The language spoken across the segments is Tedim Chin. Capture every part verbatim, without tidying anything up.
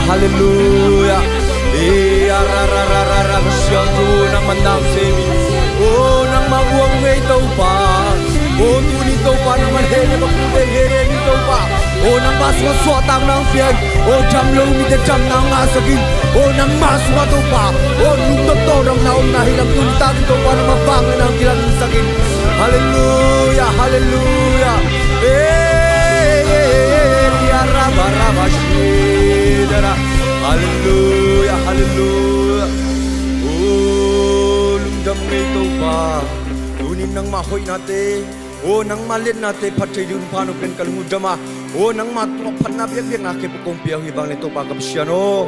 Halleluia. E, a, ra, ra, ra, ra, ra, Ka siangtho, nangman na sem hi. O, nangmah buang ngei Topa. O, tuni Topa, nangman hehna bakte hehna hi Topa. O, nangmah sungah suahtakna hong pia in. O, dam lo mite damna hong ngahsak in. O, nangmah sungah Topa. O, lungdam tawldamna omna hi lam tuni takin Topa, nangmah vangliatna hong kilamsak in. Halleluia, halleluia. E, e, e, e, e, ya, ra, ba, ra, ba, shi, da, ra. Halleluia, halleluia. O, lungdam ngei Topa. Tunin nangmah hoihnate, o, nangmah liatnate phat thei ding hun pha nop pen ka lung uh dam a. O, nangmah tungah phatna biakbiakna khempeuh kong pia uh hi vanglian Topa ka Pasian aw.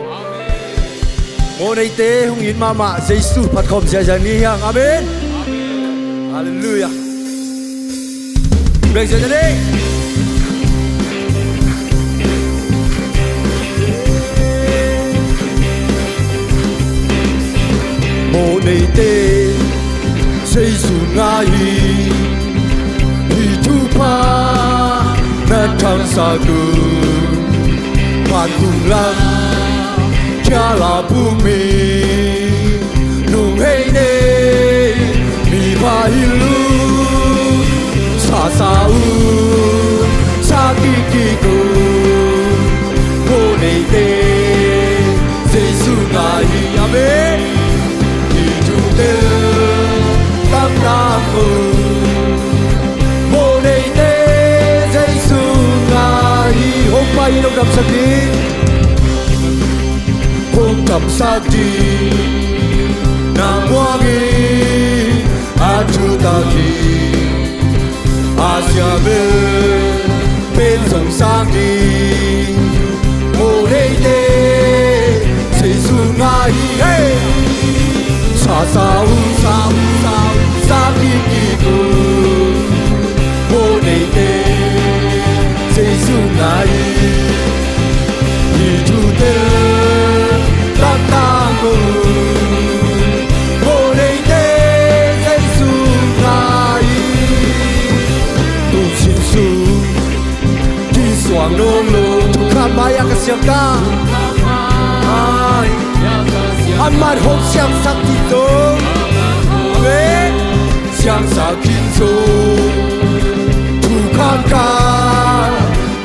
Mawhneite hong it mahmah, Jesu phat khawm ziahziah ni hiang. Amen. Halleluia. Bek ziahziah ni. Mawhneite Jesu ngai hi. Hih thupha na thangsak un. Vantung lam khial a puk mi, nunghei nei mi va hi lo. Sa sa un, sa kik kik un. Mawhneite Jesu ngai hi. Amen. Hih thute taktak un. Mawhneite Jesu ngai hi. Hong pai in, hong damsak ding. Hong damsak ding. Na muak in, a thutak hi. A sia bel pen zong sang ding. Mawhneite Jesu ngai hi. Hey! Sa sa un, sa un, sa un, sa kik kik un. Mawhneite Jesu ngai hi. Hih thute taktak un. Mawhneite Jesu ngai hi. Tuusin sung kisuang nawn lo. Thukham mai-ah ka siam ta. Ai. Amah hong siangsak khin zo. Amen. Siangsak khin zo. Thukham kal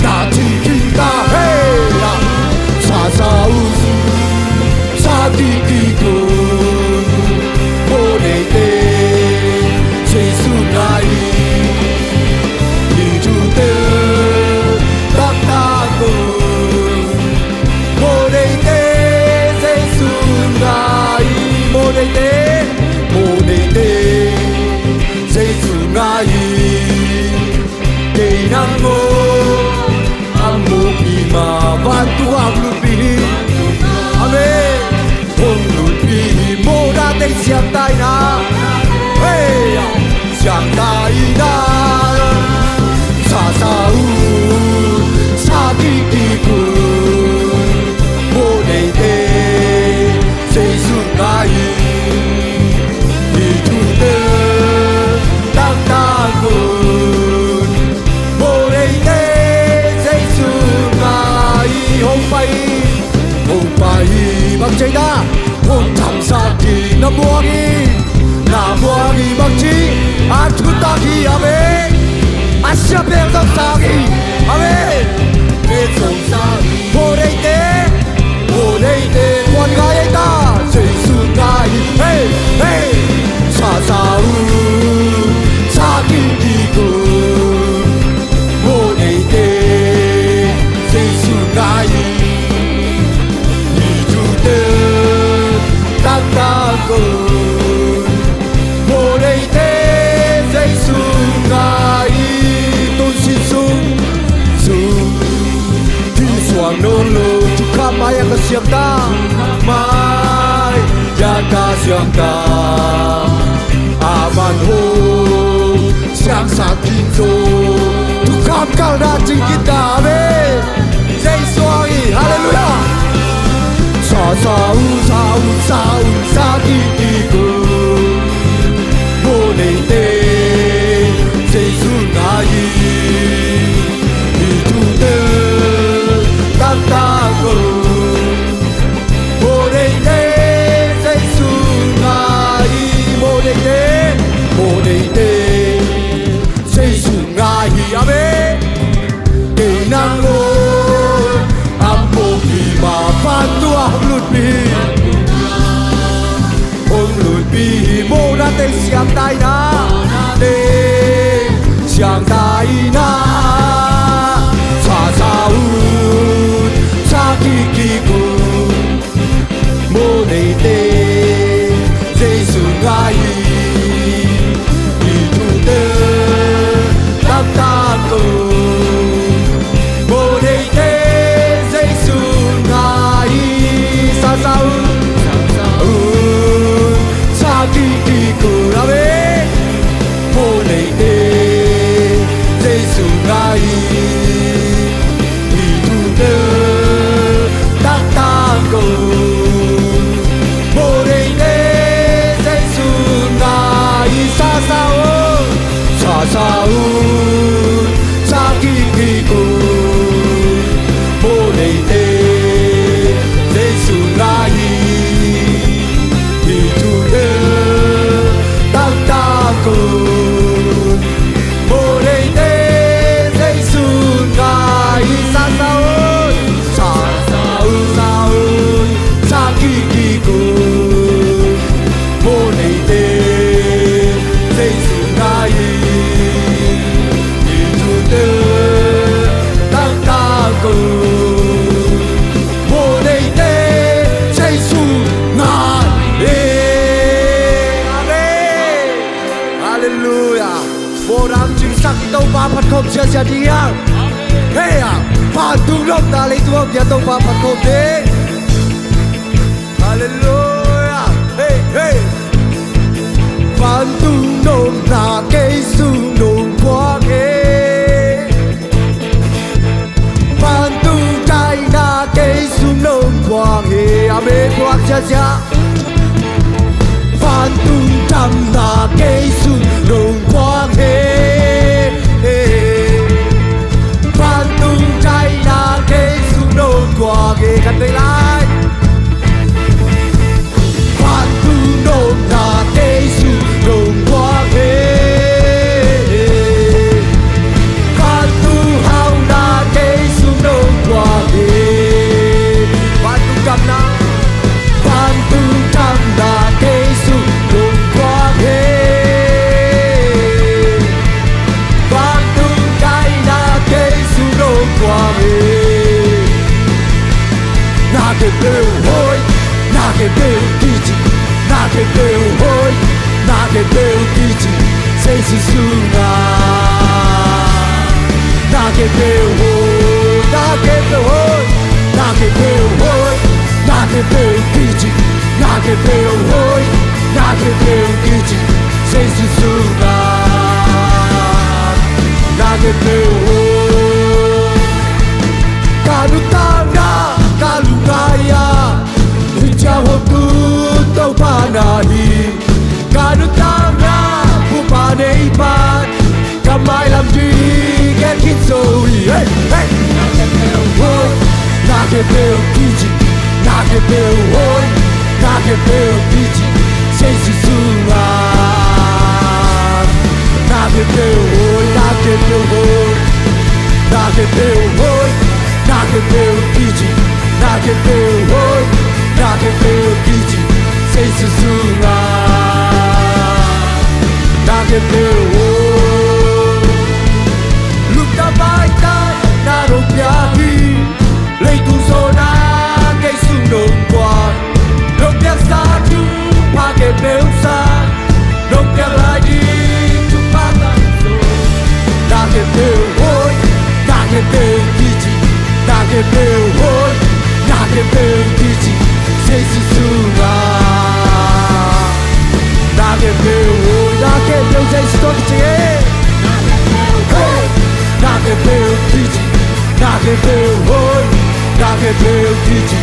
na ci khin ta. Hey, la. Sa sa un, sa kik kik un. Mawhneite Jesu ngai hi. Hih thute taktak un. Mawhneite Jesu ngai hi. Mawhneite, mawhneite Jesu ngai hi. Kei nang maw, a mawhpi mah, vantung a hong lutpih hi. Amen. Hong lutpih hi. Mawhnate siam ta in ah. Hey, siam ta in ah. Sa sa un, sa kik kik un. Mawhneite Jesu ngai hi. Hih thute taktak un. Mawhneite Jesu ngai hi. Hong pai, hong pai hi. Bang ci ta? Hong damsak ding. Na muak in, na muak in. Bang ci? A thutak hi. Amen. A sia bel zong sang hi. Amen. Bel zong sang hi. Mawhneite, mawhneite, kuan ngai ei ta? Jesu ngai hi. Hey, hey. Sa sa un, sa kik kik un. Mawhneite Jesu ngai hi. Hih thute taktak un. Mawhneite Jesu ngai hi. Tuusin sung, sung kisuang nawn lo. Thukham mai-ah ka siam ta. Mai-ah ka siam ta. Amah hong siangsak khin zo. Thukham kal na ci khin ta. Amen. Jesu ngai hi. Halleluia. Sa sa un, sa un, sa un, sa kik kik un. Mawhneite Jesu ngai hi. Hih thute taktak un. Siangtho in ah, te, siangtho in ah, sa sa ut, sa kik kik ut. Mawhnei te Jesu ngai hi, i thute taktak ko. Mawhnei te Jesu ngai hi, sa sa ut, sa sa ut, sa kik kik ut. Amen. Mawhnei te Jesu ngai hi, i thute taktak ko. Mawhnei te Jesu ngai hi, sa sa ut, sa sa ut, sa kik kik ut. Mawhnei te Jesu ngai hi, i thute taktak ko. Mawhnei te Jesu ngai hi, sa sa ut, sa sa ut, sa ut, sa kik kik ut. Mawhnei te Jesu ngai hi, i thute taktak ko. Mawhnei te Jesu ngai hi. Amen. Halleluiah. Mawhna hong cingsak i Topa phat khawm siasia ding hi hang. Hei ah, vantung nopna leitung ah hong pia Topa phat khawm ding. Halleluiah. Hei, hei. Vantung nopna kei sung nong puak hi. Vantung daihna kei sung nong puak hi. Amen. Puak siasia. Vantung damna kei sung nong puak hi. Vantung daihna kei sung nong puak hi. Kan vei lai. Vantung nopna kei sung nong puak hi. Vantung hauhna kei sung nong puak hi. Vantung damna, vantung damna kei sung nong puak hi. Vantung daihna kei sung nong puak hi. Na khempeuh hoih, na khempeuh kici, na khempeuh hoih, na khempeuh kici Jesu sungah. Na khempeuh hoih, na khempeuh hoih, na khempeuh hoih, na khempeuh kici, na khempeuh hoih, na khempeuh kici Jesu sungah. Na khempeuh hoih. Ka nuntakna ka lungngai a, hih ciang hong tun Topa na hi. Ka nuntakna bupa nei pan, ka mailam ding gen khit zo hi. Hey, hey. Na khempeuh hoih, na khempeuh kici, na khempeuh hoih, na khempeuh kici Jesu sungah. Na khempeuh hoih, na khempeuh hoih, na khempeuh hoih, na khempeuh kici, na khempeuh hoih, na khempeuh kici Jesu sungah. Na khempeuh hoih. Lungdam maitai na nong piak hi. Leitung zawhna kei sung nong puak. Nong piaksa thupha khempeuh sang, nong piak lai ding thupha tamzaw. Na khempeuh hoih, na khempeuh kici, na khempeuh hoih, na khempeuh kici Jesu sungah. Na khempeuh hoih, na khempeuh Jesu tawh kici. Hey! Na khempeuh kici, na khempeuh hoih, na khempeuh kici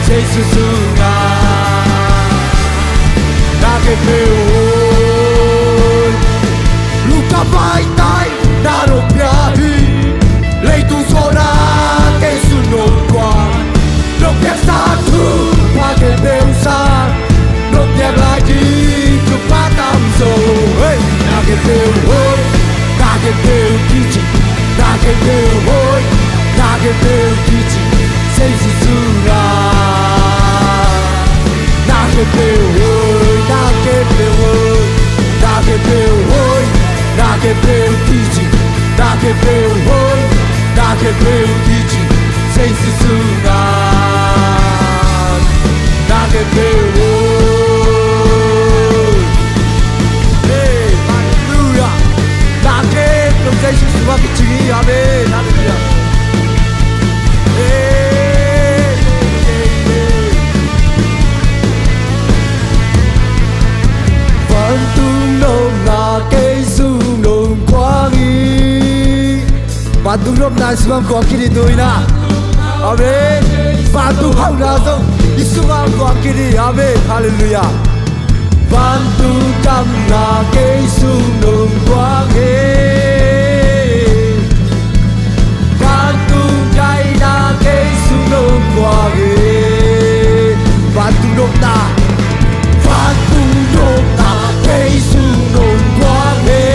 Jesu sungah. Na khempeuh hoih. Lungdam maitai na nong piak hi. Leitung zawhna kei sung nong puak. Nong piaksa thupha khempeuh sang, nong piak lai ding thupha tamzaw. Hey! Na khempeuh hoih, na khempeuh kici, na khempeuh hoih, na khempeuh kici Jesu sungah. Na khempeuh hoih, na khempeuh hoih, na Khempeuh hoih, na khempeuh kici, Jesu sungah na khempeuh hoih. Hey, halleluiah. Na khempeuh Jesu sungah kici hi. Amen. Halleluiah. Hey, hey, hey, hey. Vantung nopna kei sung nong kuang hi. Vantung nopna i sungah kuang khin hi tu-in ah. Amen. Vantung hauhna zong i sungah kuang khin hi. Amen. Halleluiah. Vantung damna kei sung nong kuang hi. Vantung daina kei sung nong kuang hi. Vantung nopna, vantung nopna kei sung nong kuang hi.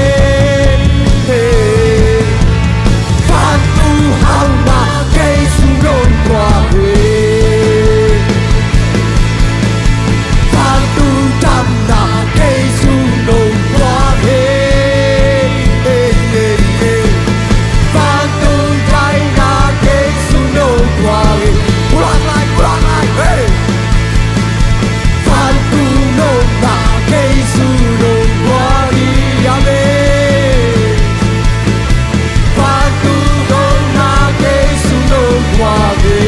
Vantung hauhna kei sung nong kuang hi. Vantung damna kei sung nong kuang hi. Vantung daina kei sung nong kuang hi. Pulak lai, pulak lai, hey. Vantung nopna kei sung nong kuang hi. Amen. Vantung nopna kei sung nong kuang hi.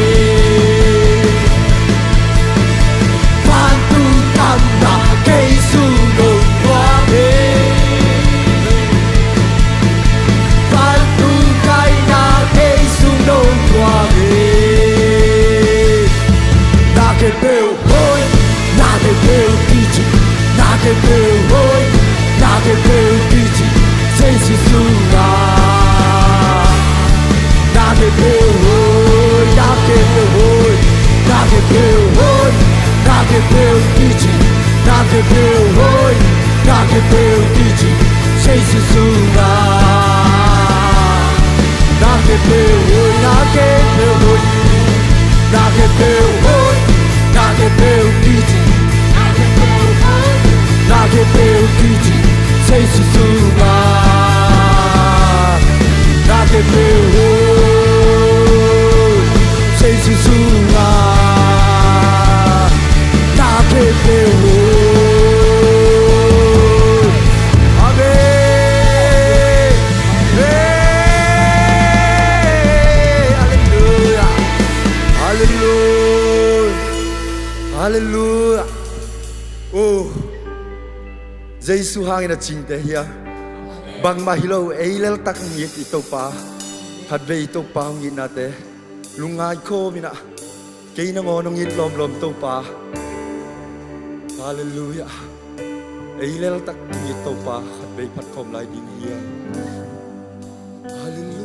Vantung damna kei sung nong kuang hi. Vantung daina kei sung nong kuang hi. Na khempeuh hoih, na khempeuh kici, na khempeuh hoih, na khempeuh kici, Jesu sungah. Na khempeuh hoih, na khempeuh hoih, na khempeuh hoih, na khempeuh kici, na khempeuh hoih, na khempeuh kici, Jesu sungah. Na khempeuh hoih, na khempeuh hoih, na khempeuh hoih, na khempeuh kici, na khempeuh kici, Jesu sungah. Na khempeuh hoih, Jesu sungah. Na khempeuh hoih. Amen. Hey, halleluiah. Halleluiah. Halleluiah. Oh. Jesu hangin a cingte hi a. Bangmah hi lo, ei leltak ngit i Topa. Khatvei i Topa hong itnate lungngai khawm in ah, kei nangawn hong it lawmlawm Topa. Halleluiah. Ei leltak ngit Topa khatvei phat khawm lai ding hi a. Halleluiah.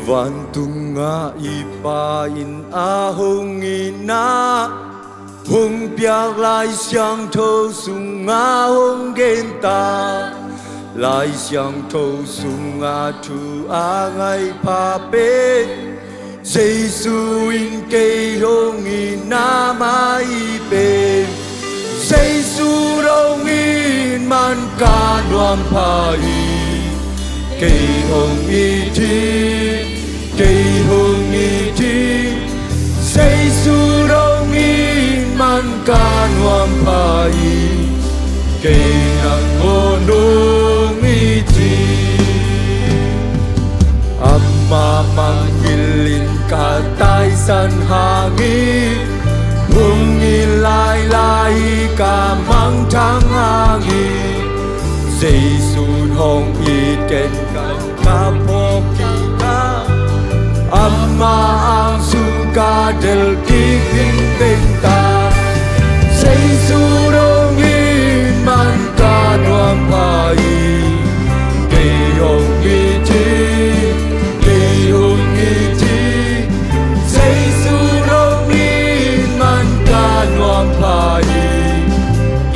Vantungah i Pa in a hong itna hong piak Lai Siangtho sungah hong genta, Lai Siangtho sungah thu a ngaih pha pen, Jesu in kei hong itna mah hi pen. Jesu hong it man ka nuam pha hi. Kei hong it hi, kei hong it hi. Jesu hong it man ka nuam pha hi. Kei nangawn hong it hi. Amah mangngilh in ka taisan hang hi. Hong it lailai hi ka mangthang hang hi. Jesu hong it ken ka phawk kik a, amah ang sung ka delh kik ding bek ta. Jesu hong it man ka nuam pha hi. Kei hong it hi, kei hong it hi. Jesu hong it man ka nuam pha hi.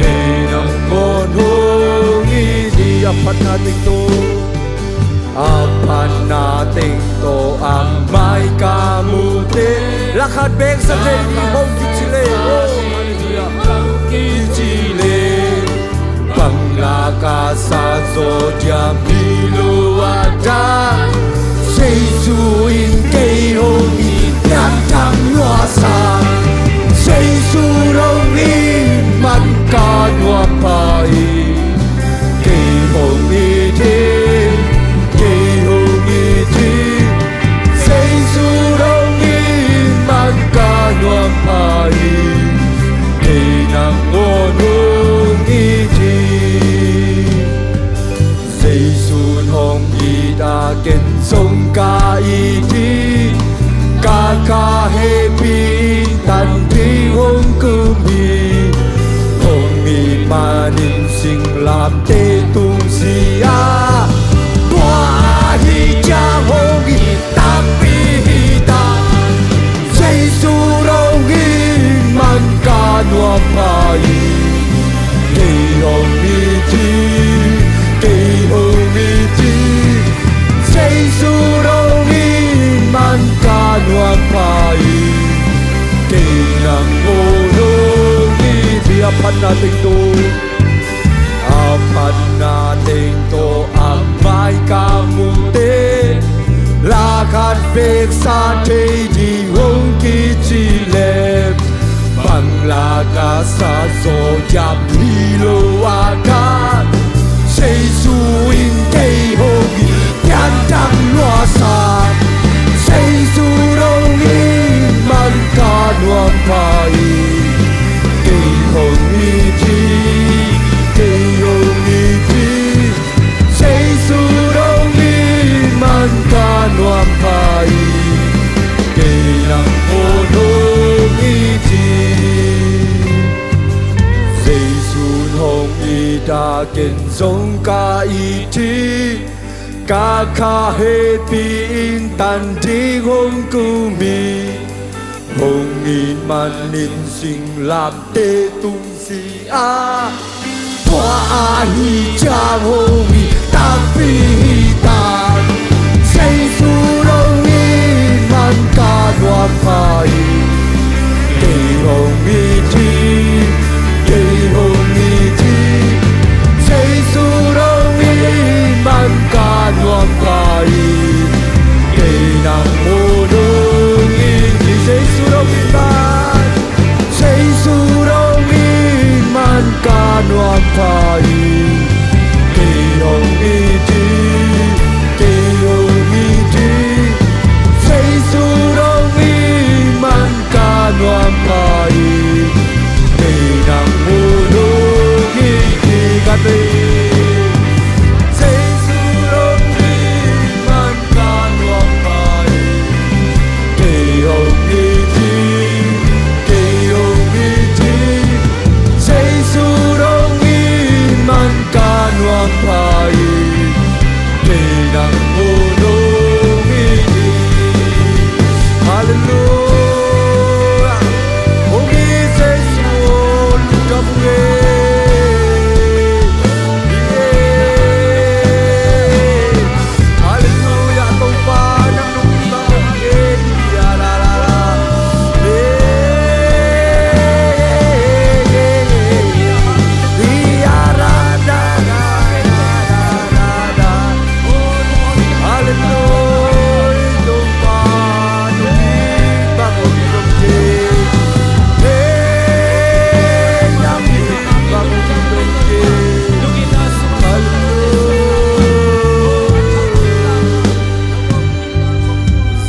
Kei nangawn hong it hi. A phatna teng tawh, a phatna teng tawh a mai ka mute. Lakhat bek sa thei ni hong kici le. Oh, halleluiah. Hong kici le. Ka sa zaw diam hi lo a, Jesu in kei hong it pian thang lua sa. Jesu dong in man ka nuam pha hi. Kei hong it hi, kei hong it hi. Jesu dong in man ka nuam pha hi. Kei nangawn hong it hi. Jesu'n hong it a, ken zong ka it hi. Ka kha hehpih in, tan ding hong kum hi. Hong it manin singlamteh tung si a, tua ahi ciang hong it takpi hi ta. Jesu dong in man ka nuam pha hi. Kei hong it hi, kei hong it hi. Jesu dong in man ka nuam pha hi. Kei nangawn hong it hi. A phatna teng tawh, a phatna teng tawh a mai ka mute, la khat veksa thei ding hong kici leh, bang la ka sa zaw diam hi lo a, Jesu in kei hong it pian thang lua sa. Jesu dong in man ka nuam pha hi. Kei hong it hi, kei hong it hi. Jesu dong in man ka nuam pha hi. Kei nangawn hong it hi. Jesu'n hong it a, ken zong ka it hi. Ka kha hehpih in, tan ding hong kum hi. Hong it manin singlamteh tung si a, tua ahi ciang hong it takpi hi ta. Jesu dong in man ka nuam pha hi. Kei hong it hi, kei hong it hi. Jesu dong in man ka nuam pha hi. Kei nangawn hong it hi. Jesu dong in man, Jesu dong in man ka nuam pha hi. Kei hong it hi, kei hong it hi. Jesu dong in man ka nuam pha hi. Kei nangawn hong it hi. Ka thei. Jesu dong in man ka nuam pha hi. Kei hong it hi, kei hong it hi. Jesu dong in man ka nuam pha hi. Kei nangawn hong it hi. Halleluia. Hong it Jesu, lungdam ung e. Halleluia, Topa, nang lungdam ung e.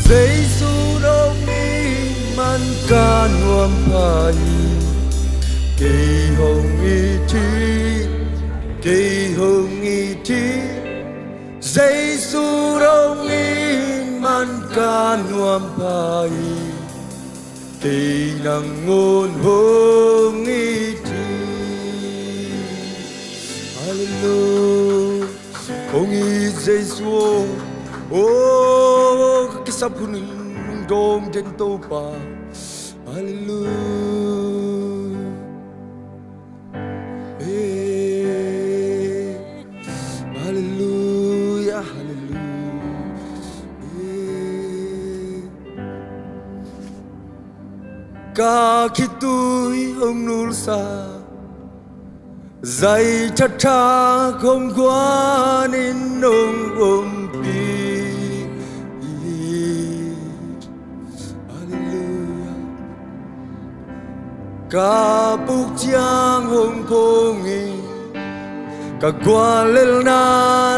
Jesu dong in man ka nuam pha hi. Kei hong it hi, kei hong it hi. Jesu dong in man ka nuam pha hi. Kei nangawn hong it hi. Halleluia. Hong it Jesu aw. Aw, ka kisap hun in hong dawng den Topa. Halleluia. Eh, halleluia, halleluia. Eh. Ka khitui hong nulsa, Zai thathak hong guan in hong ompih hi. Halleluiah. Ka puk ciang hong phong hi. Ka guallelhna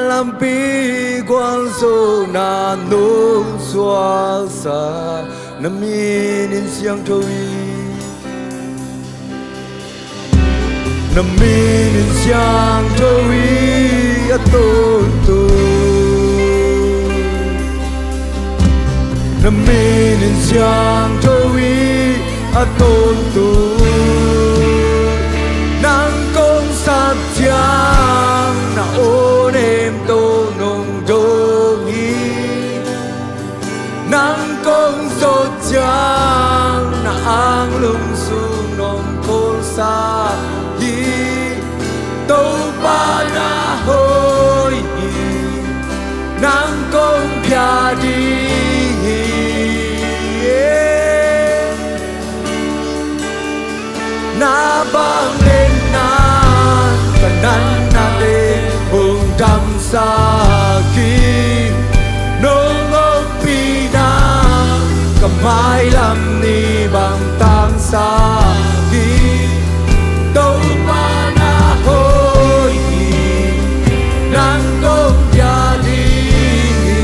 lampi gualzawhna nong suaksa. Na min in siangtho hi. Na min in siangtho hi a tawntung. Na min in siangtho hi a tawntung. Nang kong sap ciang na aw nem tawh nong dawng hi. Nang kong zawh ciang na anglung sung nong kawlsak hi. Topa na hoih hi. Nang kong pia ding hi. Na vangliatna ka natna te hong damsak hi. Nong ompihna ka mailam ni bang tangsak hi. Topa na hoih hi. Nang kong pia ding hi.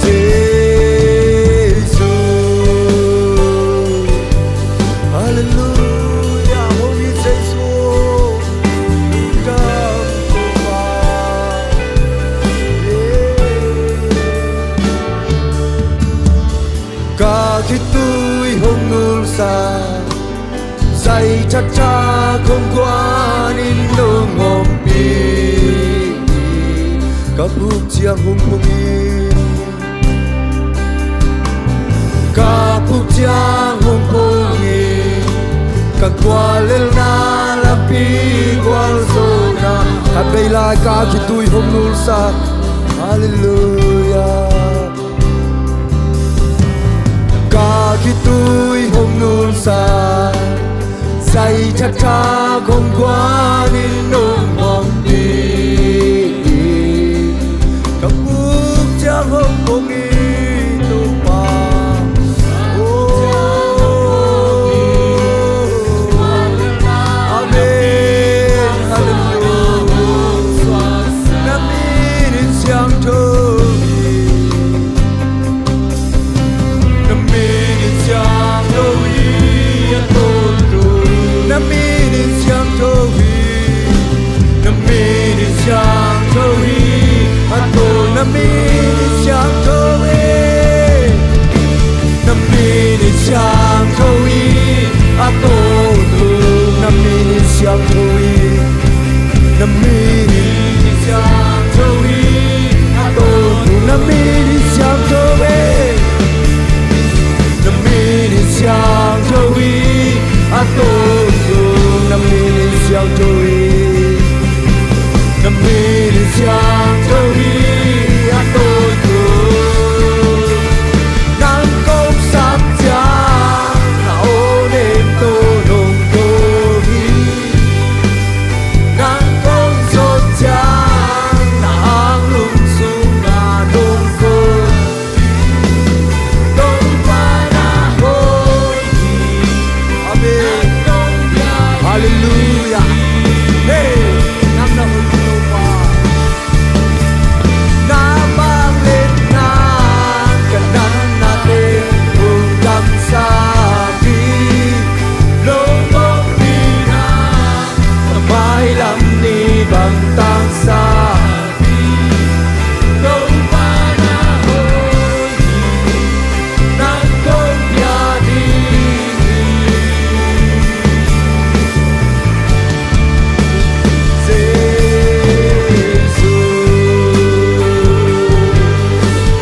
Jesu. Halleluiah. Holy Jesu. Ka khitui hong nulsa. Zai thathak hong guan in nong ompih hi. Ka puk ciang hong phong hi. Ka puk ciang hong phong hi. Ka guallelhna lampi gualzawhna. Khat vei lai ka khitui hong nulsa. Halleluiah. Ka khitui hong nulsa. Zai thathak hong guan in nong ompih hi. Ka puk ciang hong phong hi Topa. Oh. Amen. Halleluiah. Na min in siangtho hi. Na min in siangtho hi a tawntung. Na min in siangtho hi. Na min in siangtho hi a tawntung. Na min in siangtho hi. Na min in siangtho hi a tawntung. Na min in siangtho hi. Na min in siangtho hi a tawntung. Na min in siangtho hi. Na min in siangtho hi a tawntung. Na min in siangtho hi. Na min in siangtho hi a tawntung. Nang kong sap ciang na aw nem tawh nong dawng hi. Nang kong zawh ciang na anglung sungah nong kawlsak hi. Topa na hoih hi. Amen. Halleluiah. Hey, nang na hoih hi Topa. Na vangliatna ka natna te hong damsak hi. Nong ompihna ka mailam ni bang tangsak hi. Topa na hoih hi. Nang kong pia ding hi. Jesu.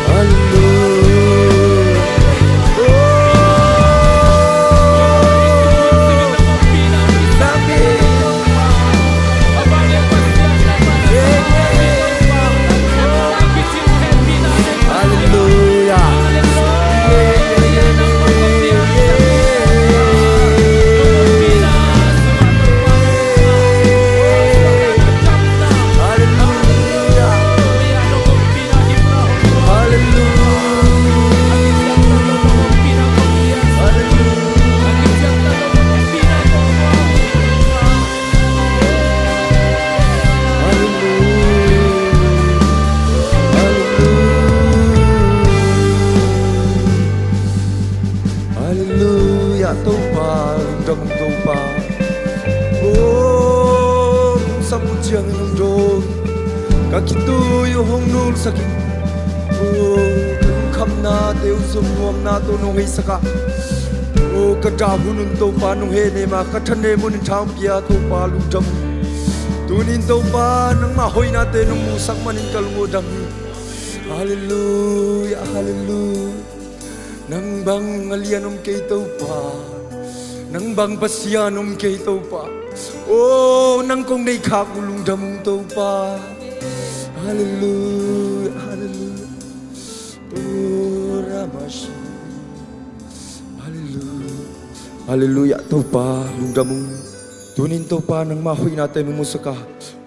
Halleluiah. Oh. sam uh ciangin hong dawn. Ka khitui uh hong nulsak in. O, ka lungkhamnate uh zong nuamna tawh nong heisak a. O, ka dap hun un Topa nong hehnem a, ka thanem hun in thang pia Topa lungdam. Tunin Topa nangmah hoihnate nong musak manin ka lung uh dam hi. Halleluia, halleluia. Nang bang a lian om kei Topa. Nang bang Pasian om kei Topa. O, nang kong nei khak uh lungdam ung Topa. Halleluia, halleluia. O, Ramashi. Halleluia. Halleluia, Topa lungdam ung. Tunin Topa nangmah hoihnate nong musak a.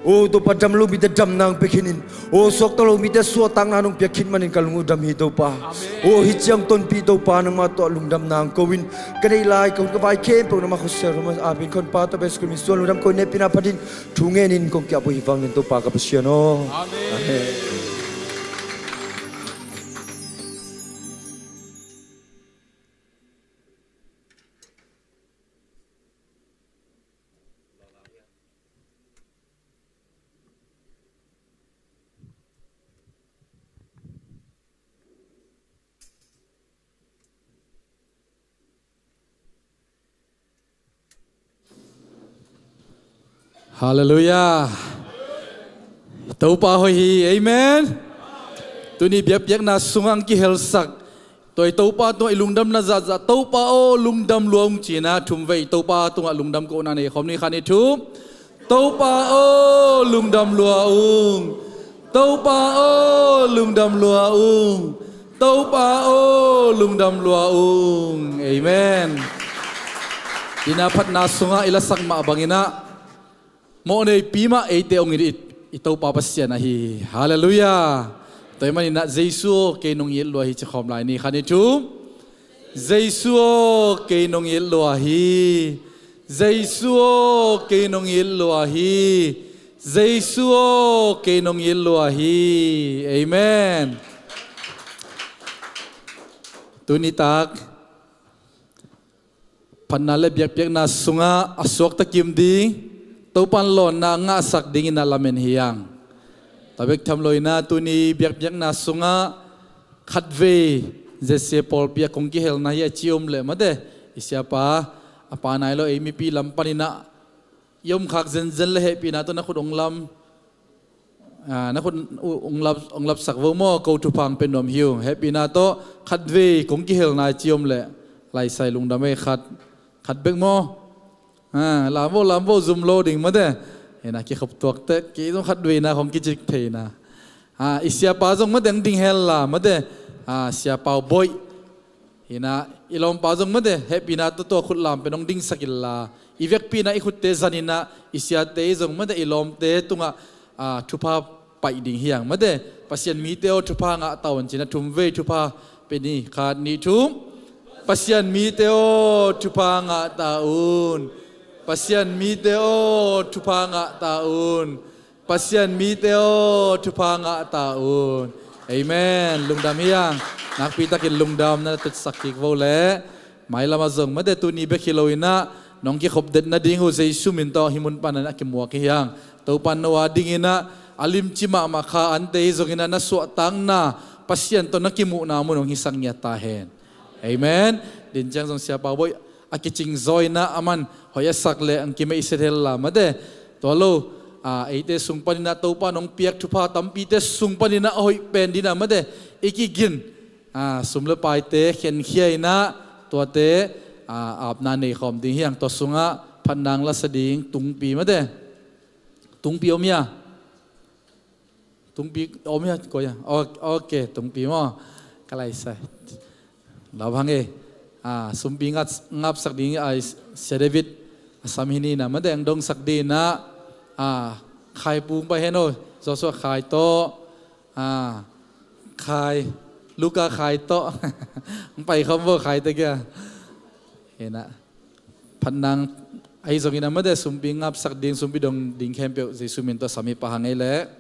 O Topa, dam lo mite damna hong pia khin in. O suakta lo mite suahtakna nong pia khin manin ka lung uh dam hi Topa. Amen. O hih ciang tonpih Topa nangmah tawh lungdamna hong ko in. Ka neih lai ka hun ka vai khempeuh nangmah khutsiat hong a pen ka Honpa Topa Jesu Khrist min suang lungdam ko in, hehpihna phat in thu ngen in kong ki-ap uh hi vang in Topa ka Pasian aw. Amen. Amen. Halleluia. Topa hoih hi. Amen. Tuni biakpiakna sungah hong kihelsak tua i Topa tungah i lungdamna zahzah, Topa aw lungdam lua ung ci-in ah thumvei Topa tungah lungdam kohna nei khawm ni. Khat, nih, thum. Topa aw lungdam lua ung. Topa aw lungdam lua ung. Topa aw lungdam lua ung. Amen. Ina phatna sungah i lasak mah bangin ah mawhneipi mah eite hong it i Topa Pasian ahi hi. Halleluia. Tua ahih manin ah Jesu aw kei nong it lua hi ci khawm lai ni. Khat, nih, thum. Jesu aw kei nong it lua hi. Jesu aw kei nong it lua hi. Jesu aw kei nong it lua hi. Amen. Tuni tak phatna le biakpiakna sungah a suakta kim ding, Topa in lawnna a ngahsak dingin ah lamen hi hang. Tua bek tham loin ah tuni biakpiakna sungah khatvei J C A pawlpi ah kong kihelna hi a ci om leh mate, i siapa a pa nai lo ei mipi lam panin ah i om khak zenzen le hehpihna tawh na khut hong lam, ah, na khut hong lap, hong lapsak vo maw, ko thupha hong pia nuam hi ung. Hehpihna tawh khatvei kong kihelna hi ci om leh laisai lungdam ei. Khat, khat bek maw. Ah, lam vo, lam vo, zum lo ding mate. Ina kikhop tuak teh kei zong khatveina hong kicik theina. Ah, i siapa zong mate hong ding hen la mate. Ah, siapa uh boih. Ina i lawmpa zong mate hehpihna tawh tua khut lam pen hong dingsak inla, i vekpi in ah i khutte zan in ah i siate i zong mate i lawmte tungah, ah, thupha paih ding hi hang mate. Pasian mite aw thupha ngah ta un ci-in ah thumvei thupha pia ni. Khat, nih, thum. Pasian mite aw thupha ngah ta un. Pasian mite aw thupha ngah ta un. Pasian mite aw thupha ngah ta un. Amen. Lungdam hi hang. Nakpi takin lungdam na tutsak kik vo leh. Mailam ah zong mate tuni bek hi loin ah nong kikhop det nading uh Jesu min tawh hih mun panin ah kimuak hi hang. Topa in no a dingin ah a limci mahmah kha ante hi zongin ah na suahtakna Pasian tawh na kimuhna mun hong hisak ngiat ta hen. Amen. Din ciang zong siapa boih a kicing zaw in ah aman hoih a sak leh hong kimeihset hen la mate. Tua lo, ah, eite sung panin ah Topa in hong piak thupha tampite sung panin ah a hoih pen dingin ah mate i kigin, ah, sum le paite khenkhia in ah tuate, ah, apna nei khawm ding hi hang. Tua sungah phatna hong lasa ding Tungpi mate. Tungpi om hia? Tungpi om hia, koi hia? Ok, ok, Tungpi maw. Ka laisai. Lau hang e. Ah, sumpi ngap, ngapsak ding, ah, Sia David a sam hi ni na, mate hong dongsak ding na, ah, Khai pu hong pai hen aw. Joshua Khai tawh, ah, Khai, Luka Khai tawh hong pai khawm vo, Khai te kia. Hi na. Phatna ahi zongin a mate sumpi ngapsak ding, sumpi dong ding khempeuh Jesu min tawh sam hi pah hang ei leh.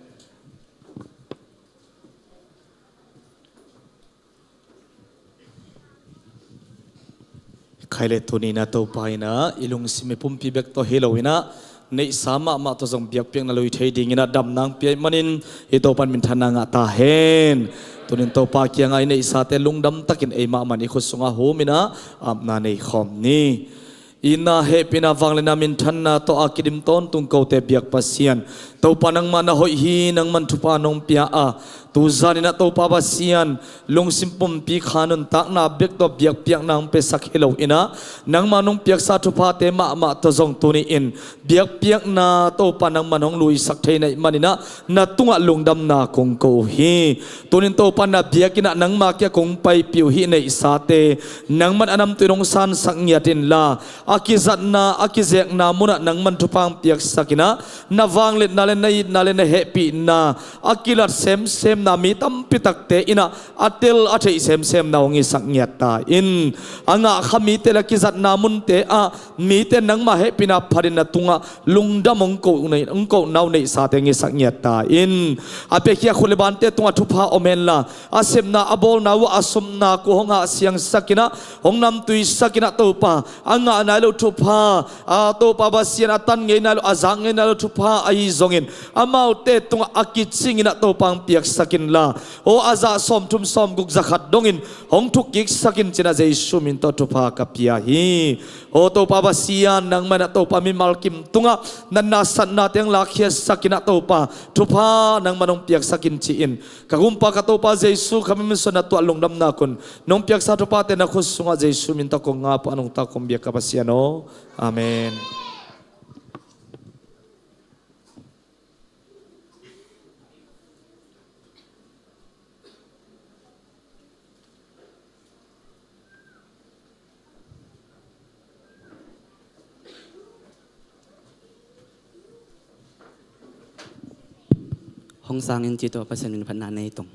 Khai le tuni na Topa in ah i lungsim i pumpi bek tawh hi loin ah neihsa mahmah tawh zong biakpiakna lui thei dingin ah damna hong pia ahih manin i Topa'n minthanna ngah ta hen. Tunin Topa kiangah i neihsate lungdam takin eimah man i khut sungah humin ah apna nei khawm ni. Itna, hehpihna, vangliatna, minthanna tawh a kidim tawntung kote biak Pasian, Topa nangmah na hoih hi. Nangman thupha nong pia a, tuzanin ah Topa Pasian, lungsim pumpi kha nuntakna bek tawh biakpiakna hong piasak hi lo in ah, nangmah nong piaksa thuphate mahmah tawh zong tuni-in biakpiakna Topa nangman hong luisak thei na hih manin ah na tungah lungdamna kong ko uh hi. Tunin Topa na biakinn ah nangma kiang kong paipih uh hih neihsate nangman a namtuin hong sansak ngiat inla, a kizatna, a kizekna munah nangman thupha hong piaksak in ah, na vangliatna le na itna le na hehpihna a kilat semsemna mi tampi takte in ah a tel a theih semsemna hong hisak ngiat ta in. A ngah kha mite le a kizatna munte ah mite nangma hehpihna phatin na tungah lungdam hong ko, hong kohna uh neihsate hong hisak ngiat ta in. A piakhia khut le bante tungah thupha om henla, a sepna a bawlna uh ah a sumna kua hong hahsiangsak in ah, hong namtuisak in ah Topa, a ngah nai loh thupha, a Topa Pasian a tan ngei nai loh, a zak ngei nai loh thupha ahi zongin, amaute tungah a kicing in ah Topa hong piaksak inla, aw a zah sawmthum sawmguk za khat dongin hong thuk kiksak in ci-in ah Jesu min tawh thupha ka pia hi. Aw Topa Pasian, nangman ah Topa mimal kim tungah natna satnate hong lakkhiatsak in ah Topa, thupha nangman hong piaksak in ci-in, ka Gumpa ka Topa Jesu ka minthanna tuah lungdamna kun nong piaksa thuphate na khut sungah Jesu min tawh kong ap a, nungta kong biak ka Pasian aw. Amen. Hong sang in ci tawh Pasian min phatna nei tong.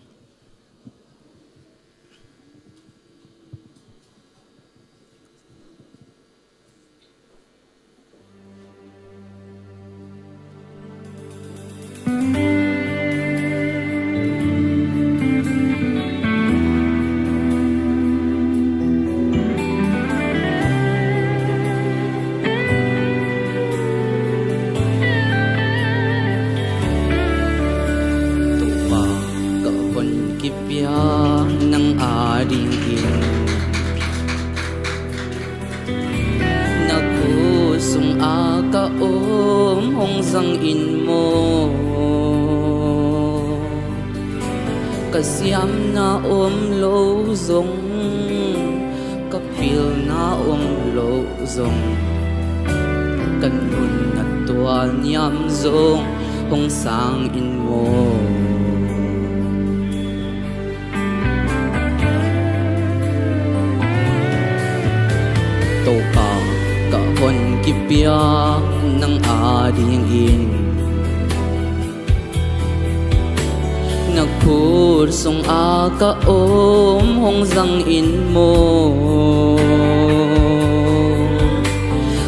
Topa, ka hun kipia nang adingin, na khut sungah ka om hong zang in maw. Ka siamna om lo zong, ka pilna om lo zong, ka nunna tualniam zong hong sang in maw. Topa, ka hun kipia nang adingin, na khut sungah ka om hong zang in maw.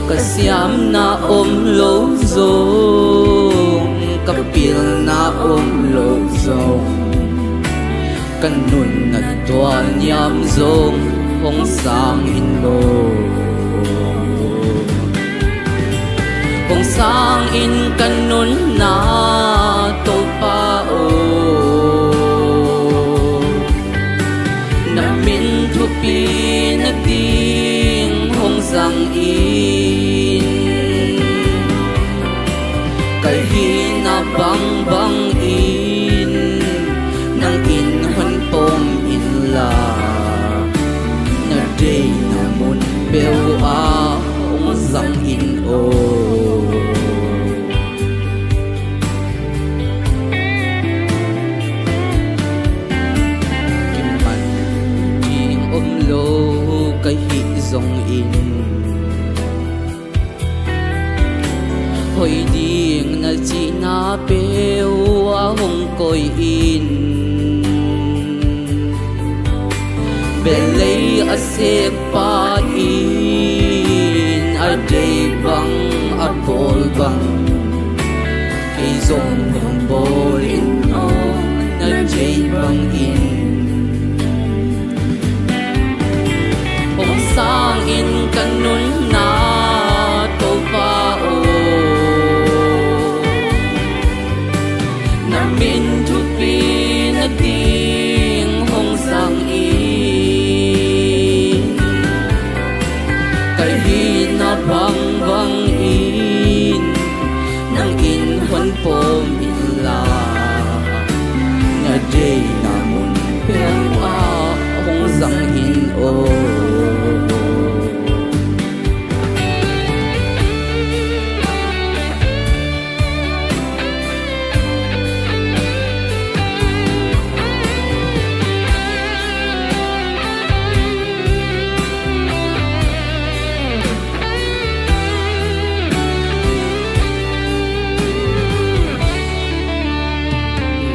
Ka siamna om lo zong, ka pilna om lo zong, ka nunna tualniam zong hong sang in maw. Hong sang in ka nunna Topa aw. Na min thupi nading hong zang in. Ka hihna bangbang in nang in hon pom inla, na deihna mun peuh ah hong zang in aw. Kiman ding om lo ka hih zongin, hoih ding na cihna peuh ah hong koih in. Belei a sekpa in a deih bang a bawl bang, kei zong hong bawl in aw, na deih bangin. Hong sang in ka nunna Topa aw. Pom inla, na deihna mun peuhah hong zang in aw.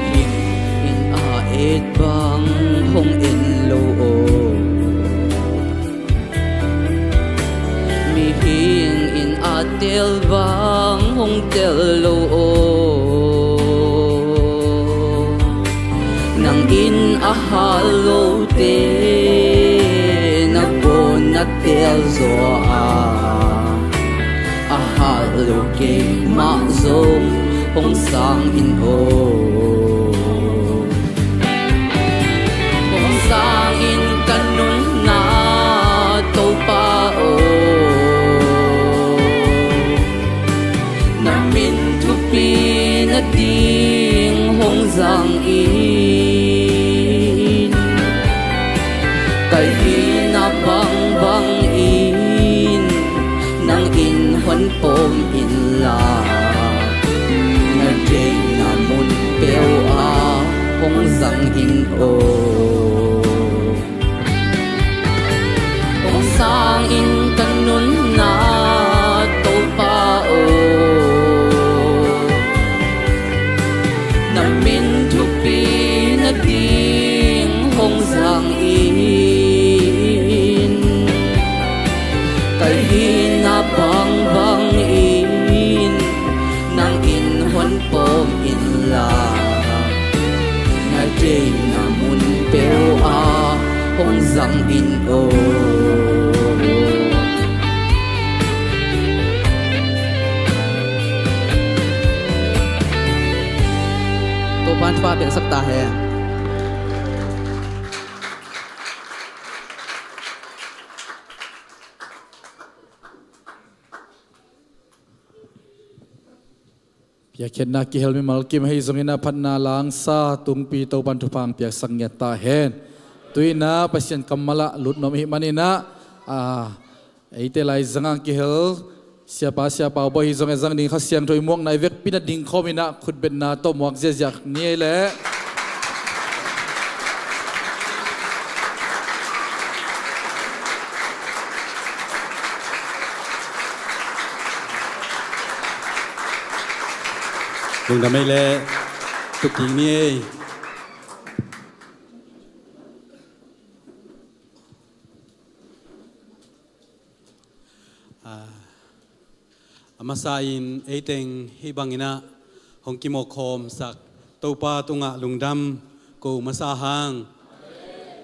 Mihing in a et bang hong en lo aw. Mihing in a tel bang hong tel lo aw. Nang in a hal lote na bawn na tel zaw a, a hal lo keimah zong hong sang in aw. Hong sang in ka nunna Topa aw. Na min thupi nading hong zang in. Ka hihna bangbang in nang in hon pom inla, na deihna mun peuhah hong zang in aw. Hong sang in ka nunna Topa aw. Na min thupi nading hong zang in. Ka hihna bangbang in nang in hon pom inla, na deihna mun peuhah hong zang in aw. Topa'n thupha piaksak ta hen. Piakkhiatna kihel mimal kim ahi zongin ah phatna langsa tungpi Topa'n thupha piaksak ngiat ta hen. Tu-in ah Pasian kammal ah lut nuam ahih manin ah, a, eite lai zangah kihel Siapa, Sia Pau Bawi ahi zongin zang ding Kha Siangtho i muakna i vekpi nading khawm in ah khutbetna tawh muak ziahziah ni ei leh. Lungdam ei leh, tuk kik ni ei. A, a masa in ei teng hih bangin ah hong kimawhkhawmsak Topa tungah lungdam ko masa hang.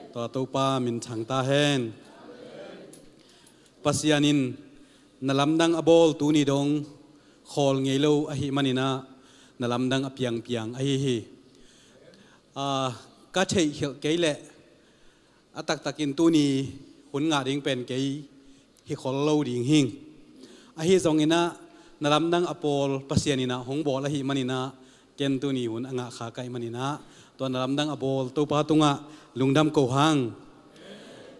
Tua Topa minthang ta hen. Pasian in na lamdang a bawl tuni dong khawl ngei lo ahih manin ah na lamdang a piangpiang ahi hi. A, ka theihkhelh kei leh a taktakin tuni hun ngah ding pen kei hi khol lo ding hing. Ahi zongin ah na lamdang a pawl Pasian in ah hong bawl ahih manin ah ken tuni hun a ngah kha ka hih manin ah tua na lamdang a bawl Topa tungah lungdam ko hang.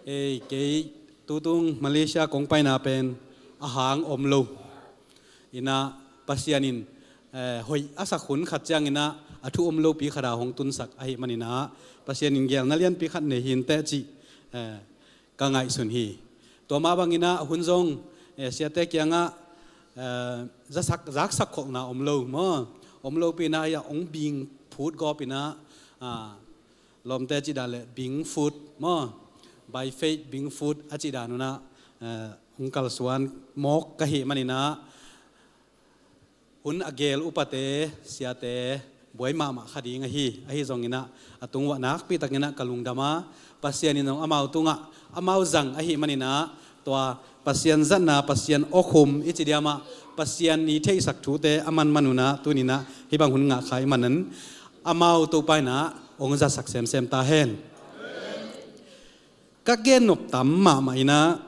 Ei, kei tutung Malaysia kong paina pen a hang om lo. In ah Pasian in, eh, hoih a sak hun khat ciangin ah a thu om lopi khat ah hong tunsak ahih manin ah Pasian in geelna lianpi khat nei hi inteh cih, eh, ka ngaihsun hi. Tua mah bangin ah hun zong, eh, siate kiangah, eh, zaksak, zaksak kholhna om lo maw. Om lopi in ah hong bing phut gawp in ah, ah, lawmte cih dan leh bing phut maw. By faith bing phut a cih dan un ah, eh, hong kalsuan mawk ka hih manin ah hun a geel upate, siate buai mahmah kha ding ahi, ahi zongin ah a tung uah nakpi takin ah ka lungdam a, Pasian in zong amau tungah amau zang ahih manin ah tua Pasian zatna, Pasian awkhum i ci diam ah, Pasian i theihsak thute a manman un ah tuni in ah hih bang hun ngah kha i manin amau Topa in ah hong zatsak semsem ta hen. Ka gen nop tam mahmah in ah,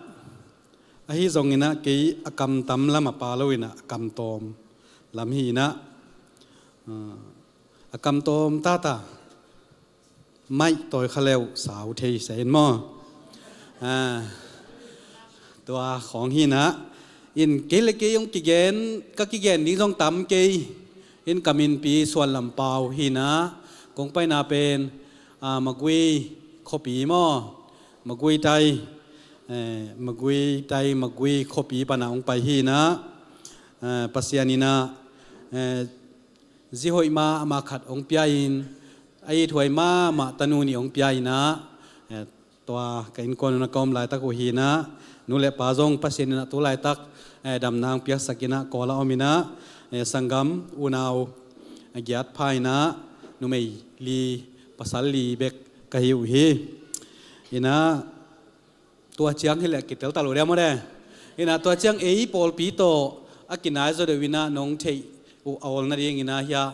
ahi zongin ah kei a kam tam lam a pa lo in ah a kam tawm lam hi in ah, A kam tawm tata maih tawi kha leuh sau thei sa in maw? Tua khawng hinah in kei le kei hong kigen, ka kigen ding zong tam kei. In ka minpi Suan Lam Pau hinah kong paina pen Magui khuapi maw? Magui tai, Magui tai, Magui khuapi pana hong pai hinah Pasian inah zi hoih mahmah khat hong pia in, a ithuai mahmah tanu nih hong pia inah tua ka innkuan un a ka om laitak uh hinah nu le pa zong Pasian inah tu laitak damna hong piaksak inah Kawl a om inah sanggam unau a giat pha inah numei li pasal li bek ka hi uh hi. Inah tua ciang hileh kitel ta lo dia maw de. Inah tua ciang ei pawlpi tawh a kinai zaw deuh inah nong theih uh a awl nading inah hiah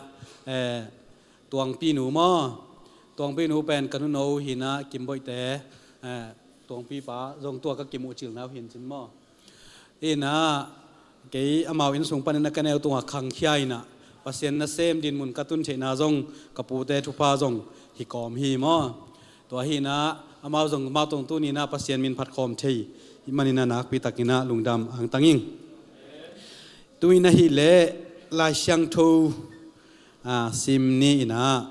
Tuangpi nu maw? Tuangpi nu pen ka nuno hinah Kimboihte Tuangpi pa zong tua ka kimuh cilna uh hin cin maw? Inah kei amau inn sung panin a ka neu tungah khangkhia inah Pasian nasem dinmun ka tun theihna zong ka pute thupha zong hi kawm hi maw? Tua hinah amau zong amau tungtun inah Pasian min phat khawm thei hih maninah nakpi takinah lungdam angtang ing. Tu inah hileh Lai Siangtho sim ni inah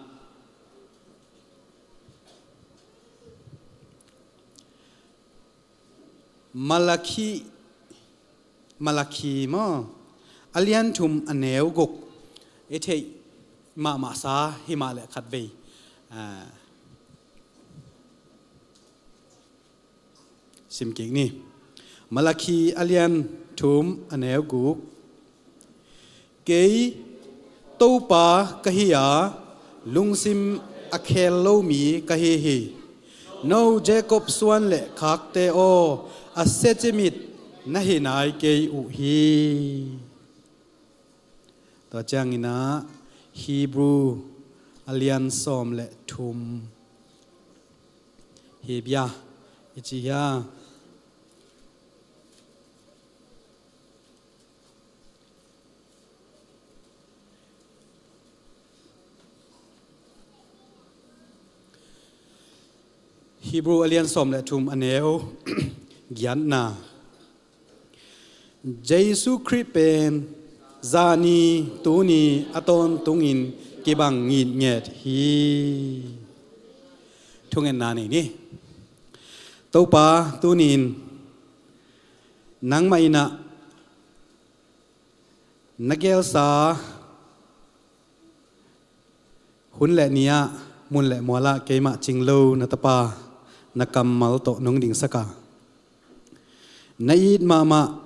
Malakhi, Malakhi maw? A lian thum a neu guk i theih mahmah sa himah le khatvei sim kik ni. Malakhi a lian thum a neu guk. Kei Topa ka hi a, lungsim a khel lo mi ka hi hi. No Jacob suan le khakte aw, a siacimit na hi nai kei uh hi. Tua cianginah Hebrew a lian sawm le thum. Hebia i ci hia? Hebrew a lian sawm le thum a neu giatna. Jesu Khrih pen zani tuni a tawntungin kibang ngitnget hi. Thungetna nei ni. Topa tunin nangmah inah na gelsa hun le ni-ah mun le mualah keimah cinglo na tapa na kammal tawh nong dingsak a, na it mahmah